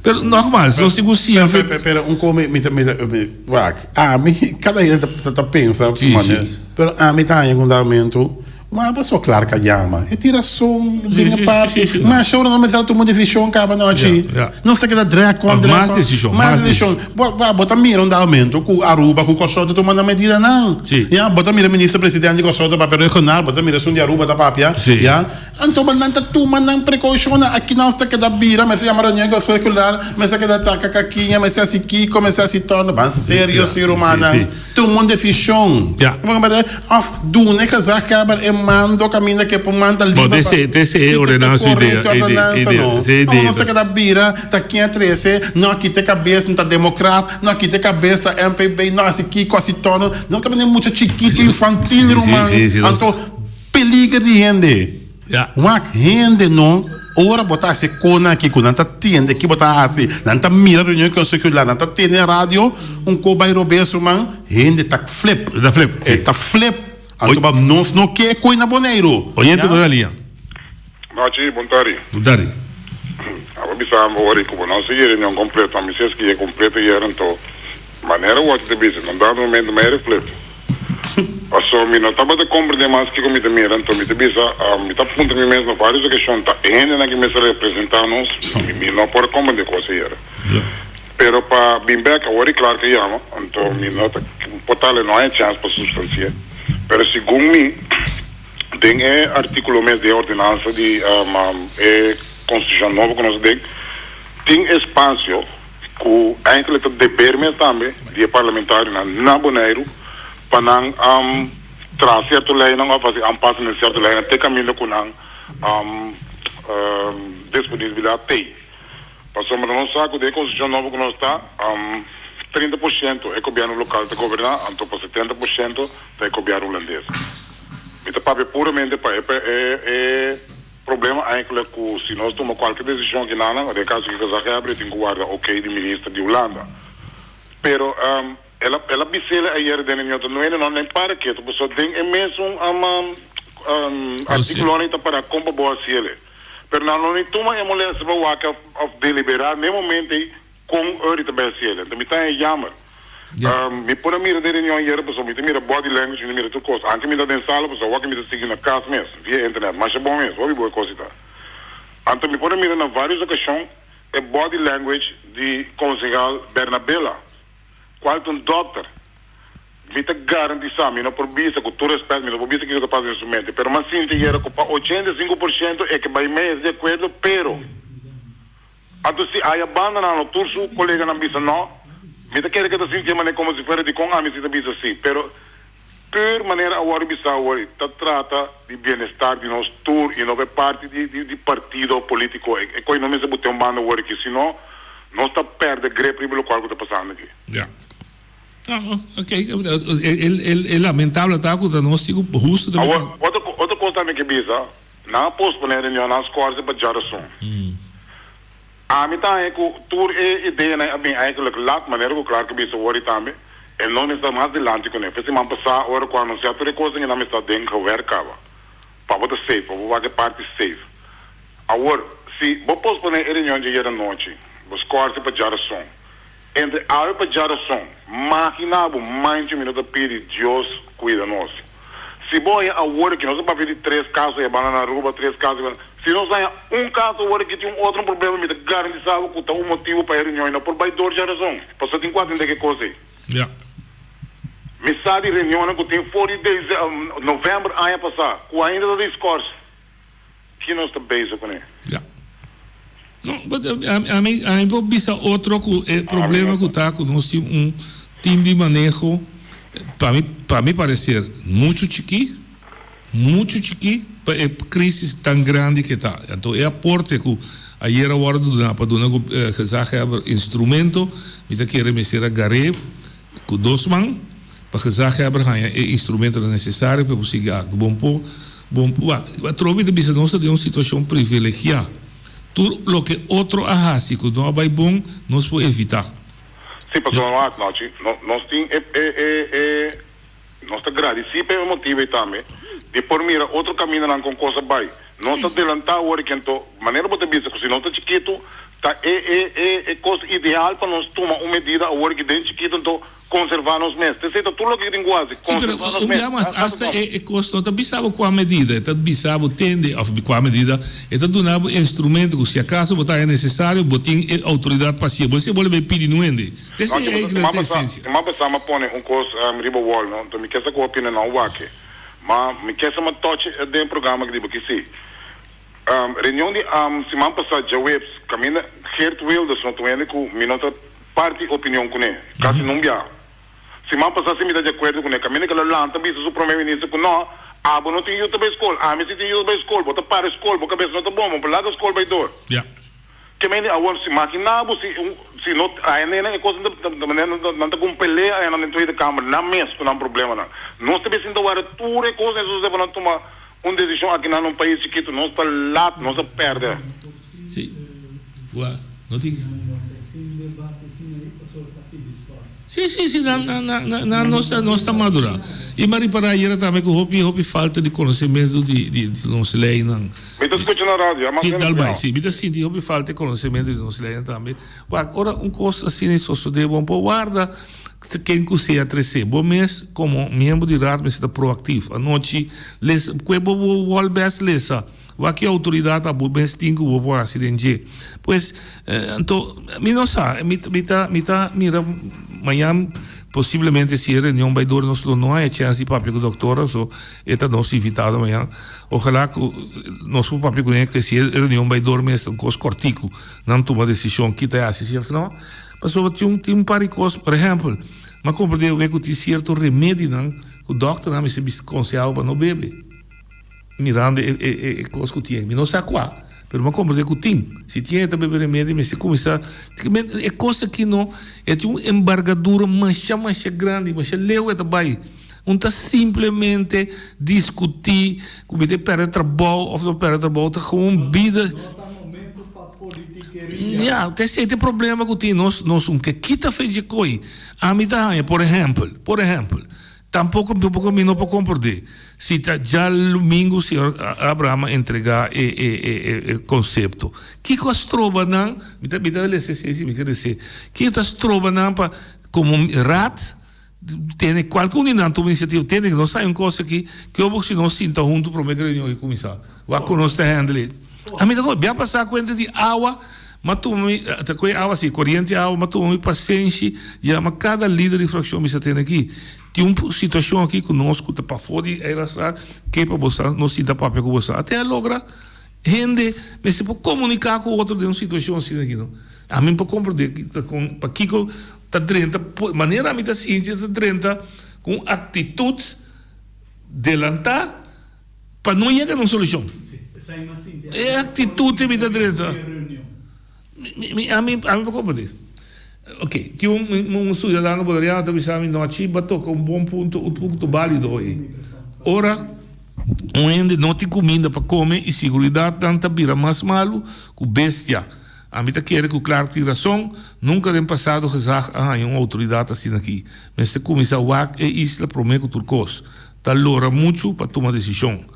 pero nogmaals, nos tin ku siña fe. Pero, pero un kos mi, mi ta, mi ta, mi, wak, ami, kada hende ta, ta, ta pensa su manera, pero ami ta haña ku un dado momento, Ma paso Clark a yama. E tin rason den e parti. Ma showra no mester a tuma un desishon kaba nochi. Nos ta keda drek kon drek kon. Mas desishon. Mas desishon. Bo ta mira un dado momento ku Aruba ku Kòrsou ta tuma nan medidanan. Ya, bo ta mira minister presidente di Kòrsou ta papia regional, bo ta mira esun di Aruba ta papia. Ya. Anto nan ta tuma nan prekoushonnan. Aki nos ta keda bira, mester yama reunion di Konsel Eskular, mester keda taka kakiña, mester hasi kiko, mester hasi torno. Ban serio si rumannan. Tuma un desishon. Òf duna e gezaghebber e mando kaminda ku e por manda liber pa. Bo ta korekto e ordenansa no. No nos ta keda bira ta ken a trese, no a kita e kabes, no ta demokrat, no a kita e kabes, ta MPB, no hasi kiko, hasi tono. Nos ta bini mucha chikitu infantil ruman. Anto peliger di hende. Wak hende no ora bo ta hasi e konan aki ku nan ta tende ki bo ta hasi, nan ta mira reunion di konseho la, nan ta tende na radio un ko bai robes ruman, hende ta flip. E ta flip. E ta flip. Anto ba nos no ke e koi na Boneiru. Oyente ku ta lia. Nochi, bon tardi. Bon tardi. Abo bisa bo ora ku bo no sigui e reunion kompleto, ami si a sigui e kompleto ayer anto manera wòrdu ta bisa, na un dado momento mi a reflete. Paso mi no tabata comprende mas kico mi ta mira, anto mi ta bisa, mi ta puntra mi mes na varios ocasion, ta e hendenan ki mester representa nos? Mi no por a comprende cos ayera. Pero pa bin bek awor y Clark a yama, anto mi no ta, por tal no hay chance pa sustancia. Pero segun mi, den e articulo mes di e ordenansa di e constitucion nobo cu nos ta den, tin espacio ku eindelijk ta deber mes tambe di e parlamentarionan na Boneiru pa nan traha sierto leinan òf hasi aanpassing den sierto leinan te kaminda ku nan disponibilidat t'ei. Pasobra nos sa ku den e konstitushon nobo ku nos ta, 30% e gobièrnu lokal ta goberná, anto pa 70% ta e gobièrnu hulandes. Mi ta papia puramente pa e. problema eigenlijk ku si nos tuma kualke desishon akinan, den e kaso aki gezaghebber e tin ku warda oké di minister di Hulanda. Pero el a el a bis'el ayer den reunion ta nuende no nen para ketu pasobra den e mesun artíkulonan ta para kon pa bo hasiel. Pero nan no ni tuma e molestia pa wak òf deliberá n'e momento ei kon ori ta bai hasiel. Enton mi ta haña jammer. Mi por a mira den reunion ayer pasobra mi ta mira body language, mi ta mira tur kos. Anke mi ta den sala pasobra awor ke mi ta sigui na kas mes via internet. Masha bon mes, hopi bo e kos ei ta. Anto mi por a mira na vários okashon e body language di Concejal Bernabela, cual ta un dokter. Mi ta garantisa, mi no por bisa, cu tur respet, mi no por bisa kico ta pasa den su mente, pero m'a sinti ayera cu pa 85 por ciento e ke bay mes di acuerdo, pero anto si aya banda nan lo tur su coleganan bisa no, mi ta kere ke ta sinti e manera como si fuera dicon ami si ta bisa si, pero Tur manera a wòrdu bisá awor i ta trata di bienestar di nos tur i no pa e parti di di partido polítiko. E kos no mester bot'é un banda awor aki, sino nos ta pèrdè grip riba lokual ku ta pasando aki. Ya. No, ok. E lamentable ta ku ta nos tin ku hustu ta. Awor, otro otro kos tambe ke bisa, nan a posponé reunion, nan a skòrse pa djarason. Ami ta haña ku tur e ideanan a bin eigenlijk lat, manera ku Clark a bisa wòrdi tambe, e no mester mas dilanti kuné. P'e siman pasá ora ku a anunsiá tur e kosnan e nan mester a den gewerk kaba pa bo ta safe, pa bo wak e parti safe. Awor, si bo posponé e reunion djayer anochi, bo skòrsi pa djarason. Entre awe pa djarason, maginá bo manchi mi no ta pidi Dios kuida nos. Si bo haña awor aki, nos a papia di tres kaso e banda na Aruba, tres kaso e banda, si nos haña un kaso awor aki tin un otro problema, mi ta garantisa bo ku ta un motibu pa e reunion i no por bai dor djarason, pasobra tin ku atende ke kos ei. Ja. Mi sa di reunionnan ku tin for di deze, november aña pasá, ku ainda ta diskors. Ki nos ta bezig kuné? Ja. No, but ami, ami por bisa otro ku e problema ku ta ku nos tin un team di maneho, pa mi, pa mi parecer, muchu chikí, muchu chikí pa e crisis tan grandi ke ta. Anto e aporte ku ayer a wòrdu duna pa duna ku gezaghebber instrumento, mi ta kere mester a gar'é Ku dos man, pa gezaghebber haña e instrumentonan nesesario pa e por sigui aktua. Bon por, bon por, wak, atrobe ta bisa nos ta den un situashon privilegiá. Tur loke otro a hasi ku no a bai bon, nos por evitá. Sí, pasobra wak, Nochi, no, nos tin e, e, e, e, nos ta gradisí pa e motibu ei tambe, di por mira otro kamindanan kon kos a bai. Nos ta delantá awor i kento, manera bo ta bisa ku si nos ta chikitu, ta e e e e kos ideal pa nos tuma un medida awor ki den chikitu anto konservá nos mes. T'esei ta tur loke ki tin ku hasi, Sí, pero konservá nos un mes. bia mas, asta e e kos no ta bisa bo kua medida, e ta bisa bo tende òf kua medida, e ta duna bo instrumento ku si akaso bo ta haña nesesario bo tin e outoridat pa hasié. Bo esei bo lo bai pidi nuende. No, T'esei ki eigenlijk siman ta pasá, esensia. siman pasá m'a pone un kos riba wòl, no, anto mi ke sa ku opina nan wak. Ma mi ke sa m'a touch den programa ki di bo ki si. Reunion di siman pasá djaweps kaminda Geert Wilders no ta un hende ku mi no ta parti opinion kuné, kasi nun biaha. Siman pasá si mi ta di akuerdo kuné, kaminda ku el a lanta bisa su prome minister ku no, abo no tin yu ta bai skol, ami si tin yu ta bai skol, bo ta para skol, bo kabes no ta bon, bo por laga skol bai dor. Ke mende awor si magina bo si si no aya nena e kos ta ta manera nan ta ku un pelea aya nan den Tweede Kamer nan mes ku nan problemanan. Nos ta bisa sinta wara tur e kos esos pa nan tuma un desishon aki nan un pais chikitu nos ta lat nos a pèrdè. Si. Wak no tin. Si si si nan nan nan nan nos ta nos ta madura y mi a ripara ayera tambe cu hopi hopi falta di conocemento di di di nos leynan. Mi ta scucha na radio, a Si dal bay si mi ta sinti hopi falta di conocemento di nos leynan tambe. Wak ora un cos asina sosode bo por warda ken cu sea trece bo mes como miembro di raad mester ta proactief anochi lesa cue bo bo wol best lesa. Wak ki outoridat abo mes tin ku bo por hasi den dje. Pues, anto, mi no sa, mi mi ta mi ta mira mañan posiblemente si e reunion bai dor nos lo no haña chèns di papia ku doktor, so e ta nos invitado mañan. Ojalá ku nos por papia kuné ke si e reunion bai dor mes ta un kos kòrtiku, nan tuma desishon kita e hasi si òf no. Pasobra tin un tin un par di kos, por ehèmpel, mi a komprendé awe ku tin sierto remedinan ku dòkternan mester bisa konsehá bo pa no bebe. Mirando e e e kos ku tin. Mi no sa kua, pero mi a komprende ku tin. Si tin e ta bebe remedi mester kuminsá. E kos aki no, e tin un embargadura masha masha grandi, masha leu e ta bai. Un ta simplemente diskutí ku mi ta pèrdè trabou òf no pèrdè trabou, ta gewoon bida. Ya, ta esei ta e problema ku tin nos, nos un ke kita fe dje koi. Ami ta haña, por ehèmpel, por ehèmpel, tampoko tampoko mi no por komprendé si ta djalumingu señor Abraham a entregá e e e e konsepto. Kiko a stroba nan, mi ta mi ta lesa esei si mi ke lesa, kiko ta stroba nan pa komo raad Tene kualke un di nan tuma inisiativa, tene nos hay un kos aki, ke obo si nos sinta huntu prome ku reunion aki kuminsá? Wak ku nos ta handle it. Ami ta kohe, bia pasá kuenta di awa, m'a tuma mi, ta kohe awa si, koriente awa, m'a tuma mi pasenshi, yama kada lider di frakshon bisa tene aki, tin un situashon aki ku nos ku ta pafó di Eilandstraat, ke pa bo sa, nos sinta papia ku bo sa. Ate a logra hende mester por komuniká ku otro den un situashon asina aki no. Ami por komprende pakiko Ta drenta, manera mi ta sinti ta drenta ku un aktitut delantá pa no yega na un solushon. E aktitut mi ta drenta. Mi ami ami por komprendé. Ok, tin un un siudadano boleriano ta bisa mi nochi bo a toka un bon punto, un punto bálido ei. Ora un hende no tin kuminda pa kome i siguridatnan ta bira mas malu ku bestia. Ami ta kere ku Clark tin rason, nunka den pasado gezag a haña un outoridat asina aki. Mester kuminsá wak e isla promé ku tur kos. Ta lora muchu pa tuma desishon.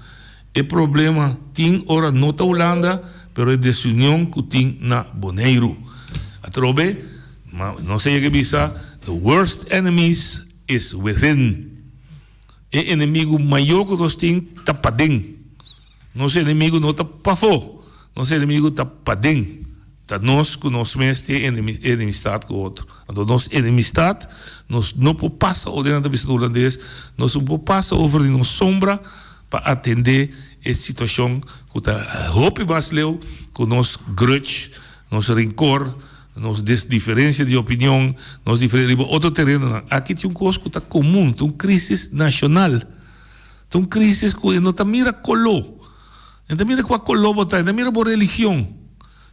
E problema tin ora no ta Hulanda, pero e desunion ku tin na Boneiru. Atrobe, ma nos a yega bisa, the worst enemies is within. E enemigu mayor ku nos tin ta paden. Nos enemigu no ta pafó, nos enemigu ta paden. Ta nos ku nos mes tin enemistat ku otro. Anto nos enemistat, nos no por pasa over, nan ta bisa na hulandes, nos no por pasa over di nos sombra pa atendé e situashon ku ta hopi mas leu ku nos grudge, nos renkor, nos diferensia di opinion, nos diferensia riba otro terenonan. Aki tin un kos ku ta komun, ta un krisis nashonal. Ta un crisis cu e no ta mira coló. E no ta mira cua coló bo ta, e no ta mira bo religion.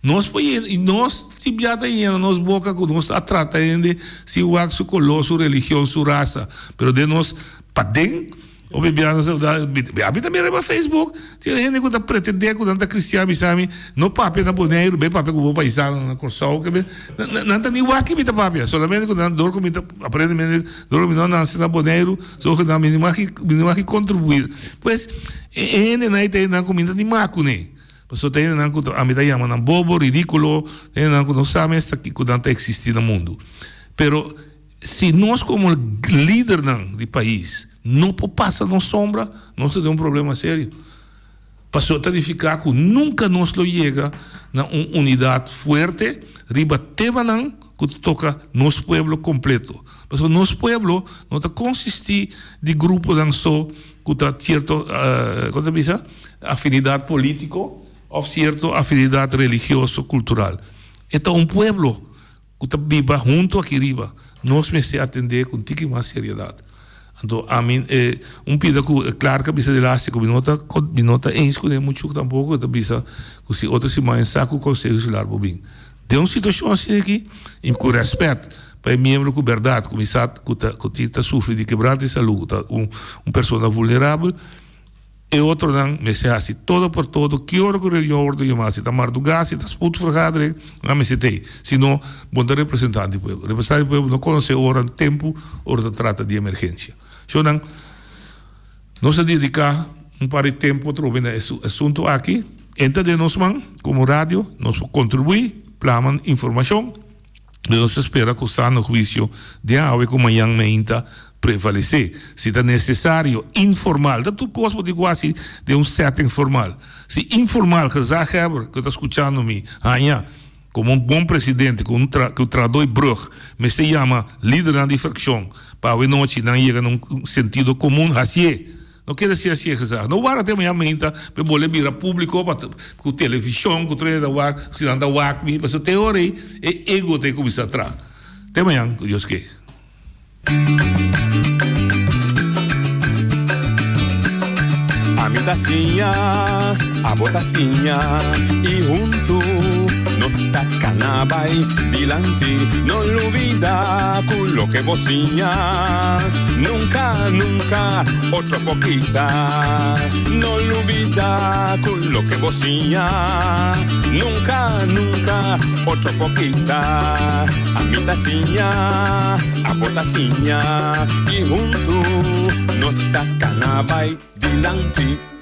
Nos por yena, y nos si bia ta yena nos boca cu nos a trata hende sin wak su coló, su religion, su raza. Pero den nos paden, hopi bia nos ta, ami ta mira riba Facebook, tin hende cu ta pretende cu nan ta cristian, bisa mi, no papia na Boneiru, bay papia cu bo paisano na Corsou, nan ta ni wak ki mi ta papia, solamente cu nan, dor cu mi ta, aparentemente, dor cu mi no a nace na Boneiru, Zogenaamd mi no mag mi no mag contribuir. Pues e hendenan ei ta hendenan ku mi ta ni mak kuné. Pasobra ta hendenan ku ami ta yama nan bobo, ridíkulo, hendenan ku no sa mes ta kiko nan ta eksistí na mundu. Pero si nos komo lidernan di pais no por pasa nos sombra, nos ta den un problema serio. Pasobra ta nifiká ku nunka nos lo yega na un unidat fuerte riba temanan ku ta toka nos pueblo kompleto. Pasobra nos pueblo no ta konsistí di gruponan so ku ta sierto, kon ta bisa, afinidat polítiko òf sierto afinidat religioso, kultural. E ta un pueblo. Ku ta biba huntu aki riba, nos mester atendé ku un tiki mas seriedat. Anto ami e un pida ku Clark a bisa di laste ku mi no ta mi no ta eens kuné muchu tampoko, e ta bisa ku si otro siman e sa ku Konseho Insular por bin. Den un situashon asina aki, i ku rèspèt pa e miembro ku bèrdat ku mi sa ku ta ku tin ta sufri di kebrante di salú, ku ta un un persona vulnerabel, E otronan mester hasi todo por todo ki ora ku reunion wordo yamá, si ta mardugá, si ta spoedvergadering, nan mester ta ei. Si no, bo no ta representante di pueblo. Representante di pueblo no konosé ora, tempu ora ta trata di emergensia. Shownan, nos a dediká un par di tempu atrobe na e asuntu aki. Enta den nos man komo radio, nos por kontribuí, plama informashon. Pero nos ta spera cu sano huicio den awe cu mañan meinta prevalece. Si ta necesario, informal, ta tur cos bo tin cu haci den un setting formal. Si informal, gezaghebber cu ta scuchando mi, haña como un bon presidente cu un cu trahador brug mester yama lidernan di fraccion pa awe nochi nan yega na un sentido comun, hacié. No keda si asi e gezag. No wara te maña meinta pe bole bira publico pa cu television cu tur hende ta wak, si nan ta wak mi, pasobra te ora ei e ego ta cuminsa tra. Te mañan cu Dios ke. Ami ta siña, abo ta siña y hunto. Nos ta cana bay dilanti, no lubida cu loke bo siña nunca, nunca otro por kita. No lubida cu loke bo siña nunca, nunca otro por kita. Ami ta siña, abo ta siña y hunto nos ta cana bay dilanti.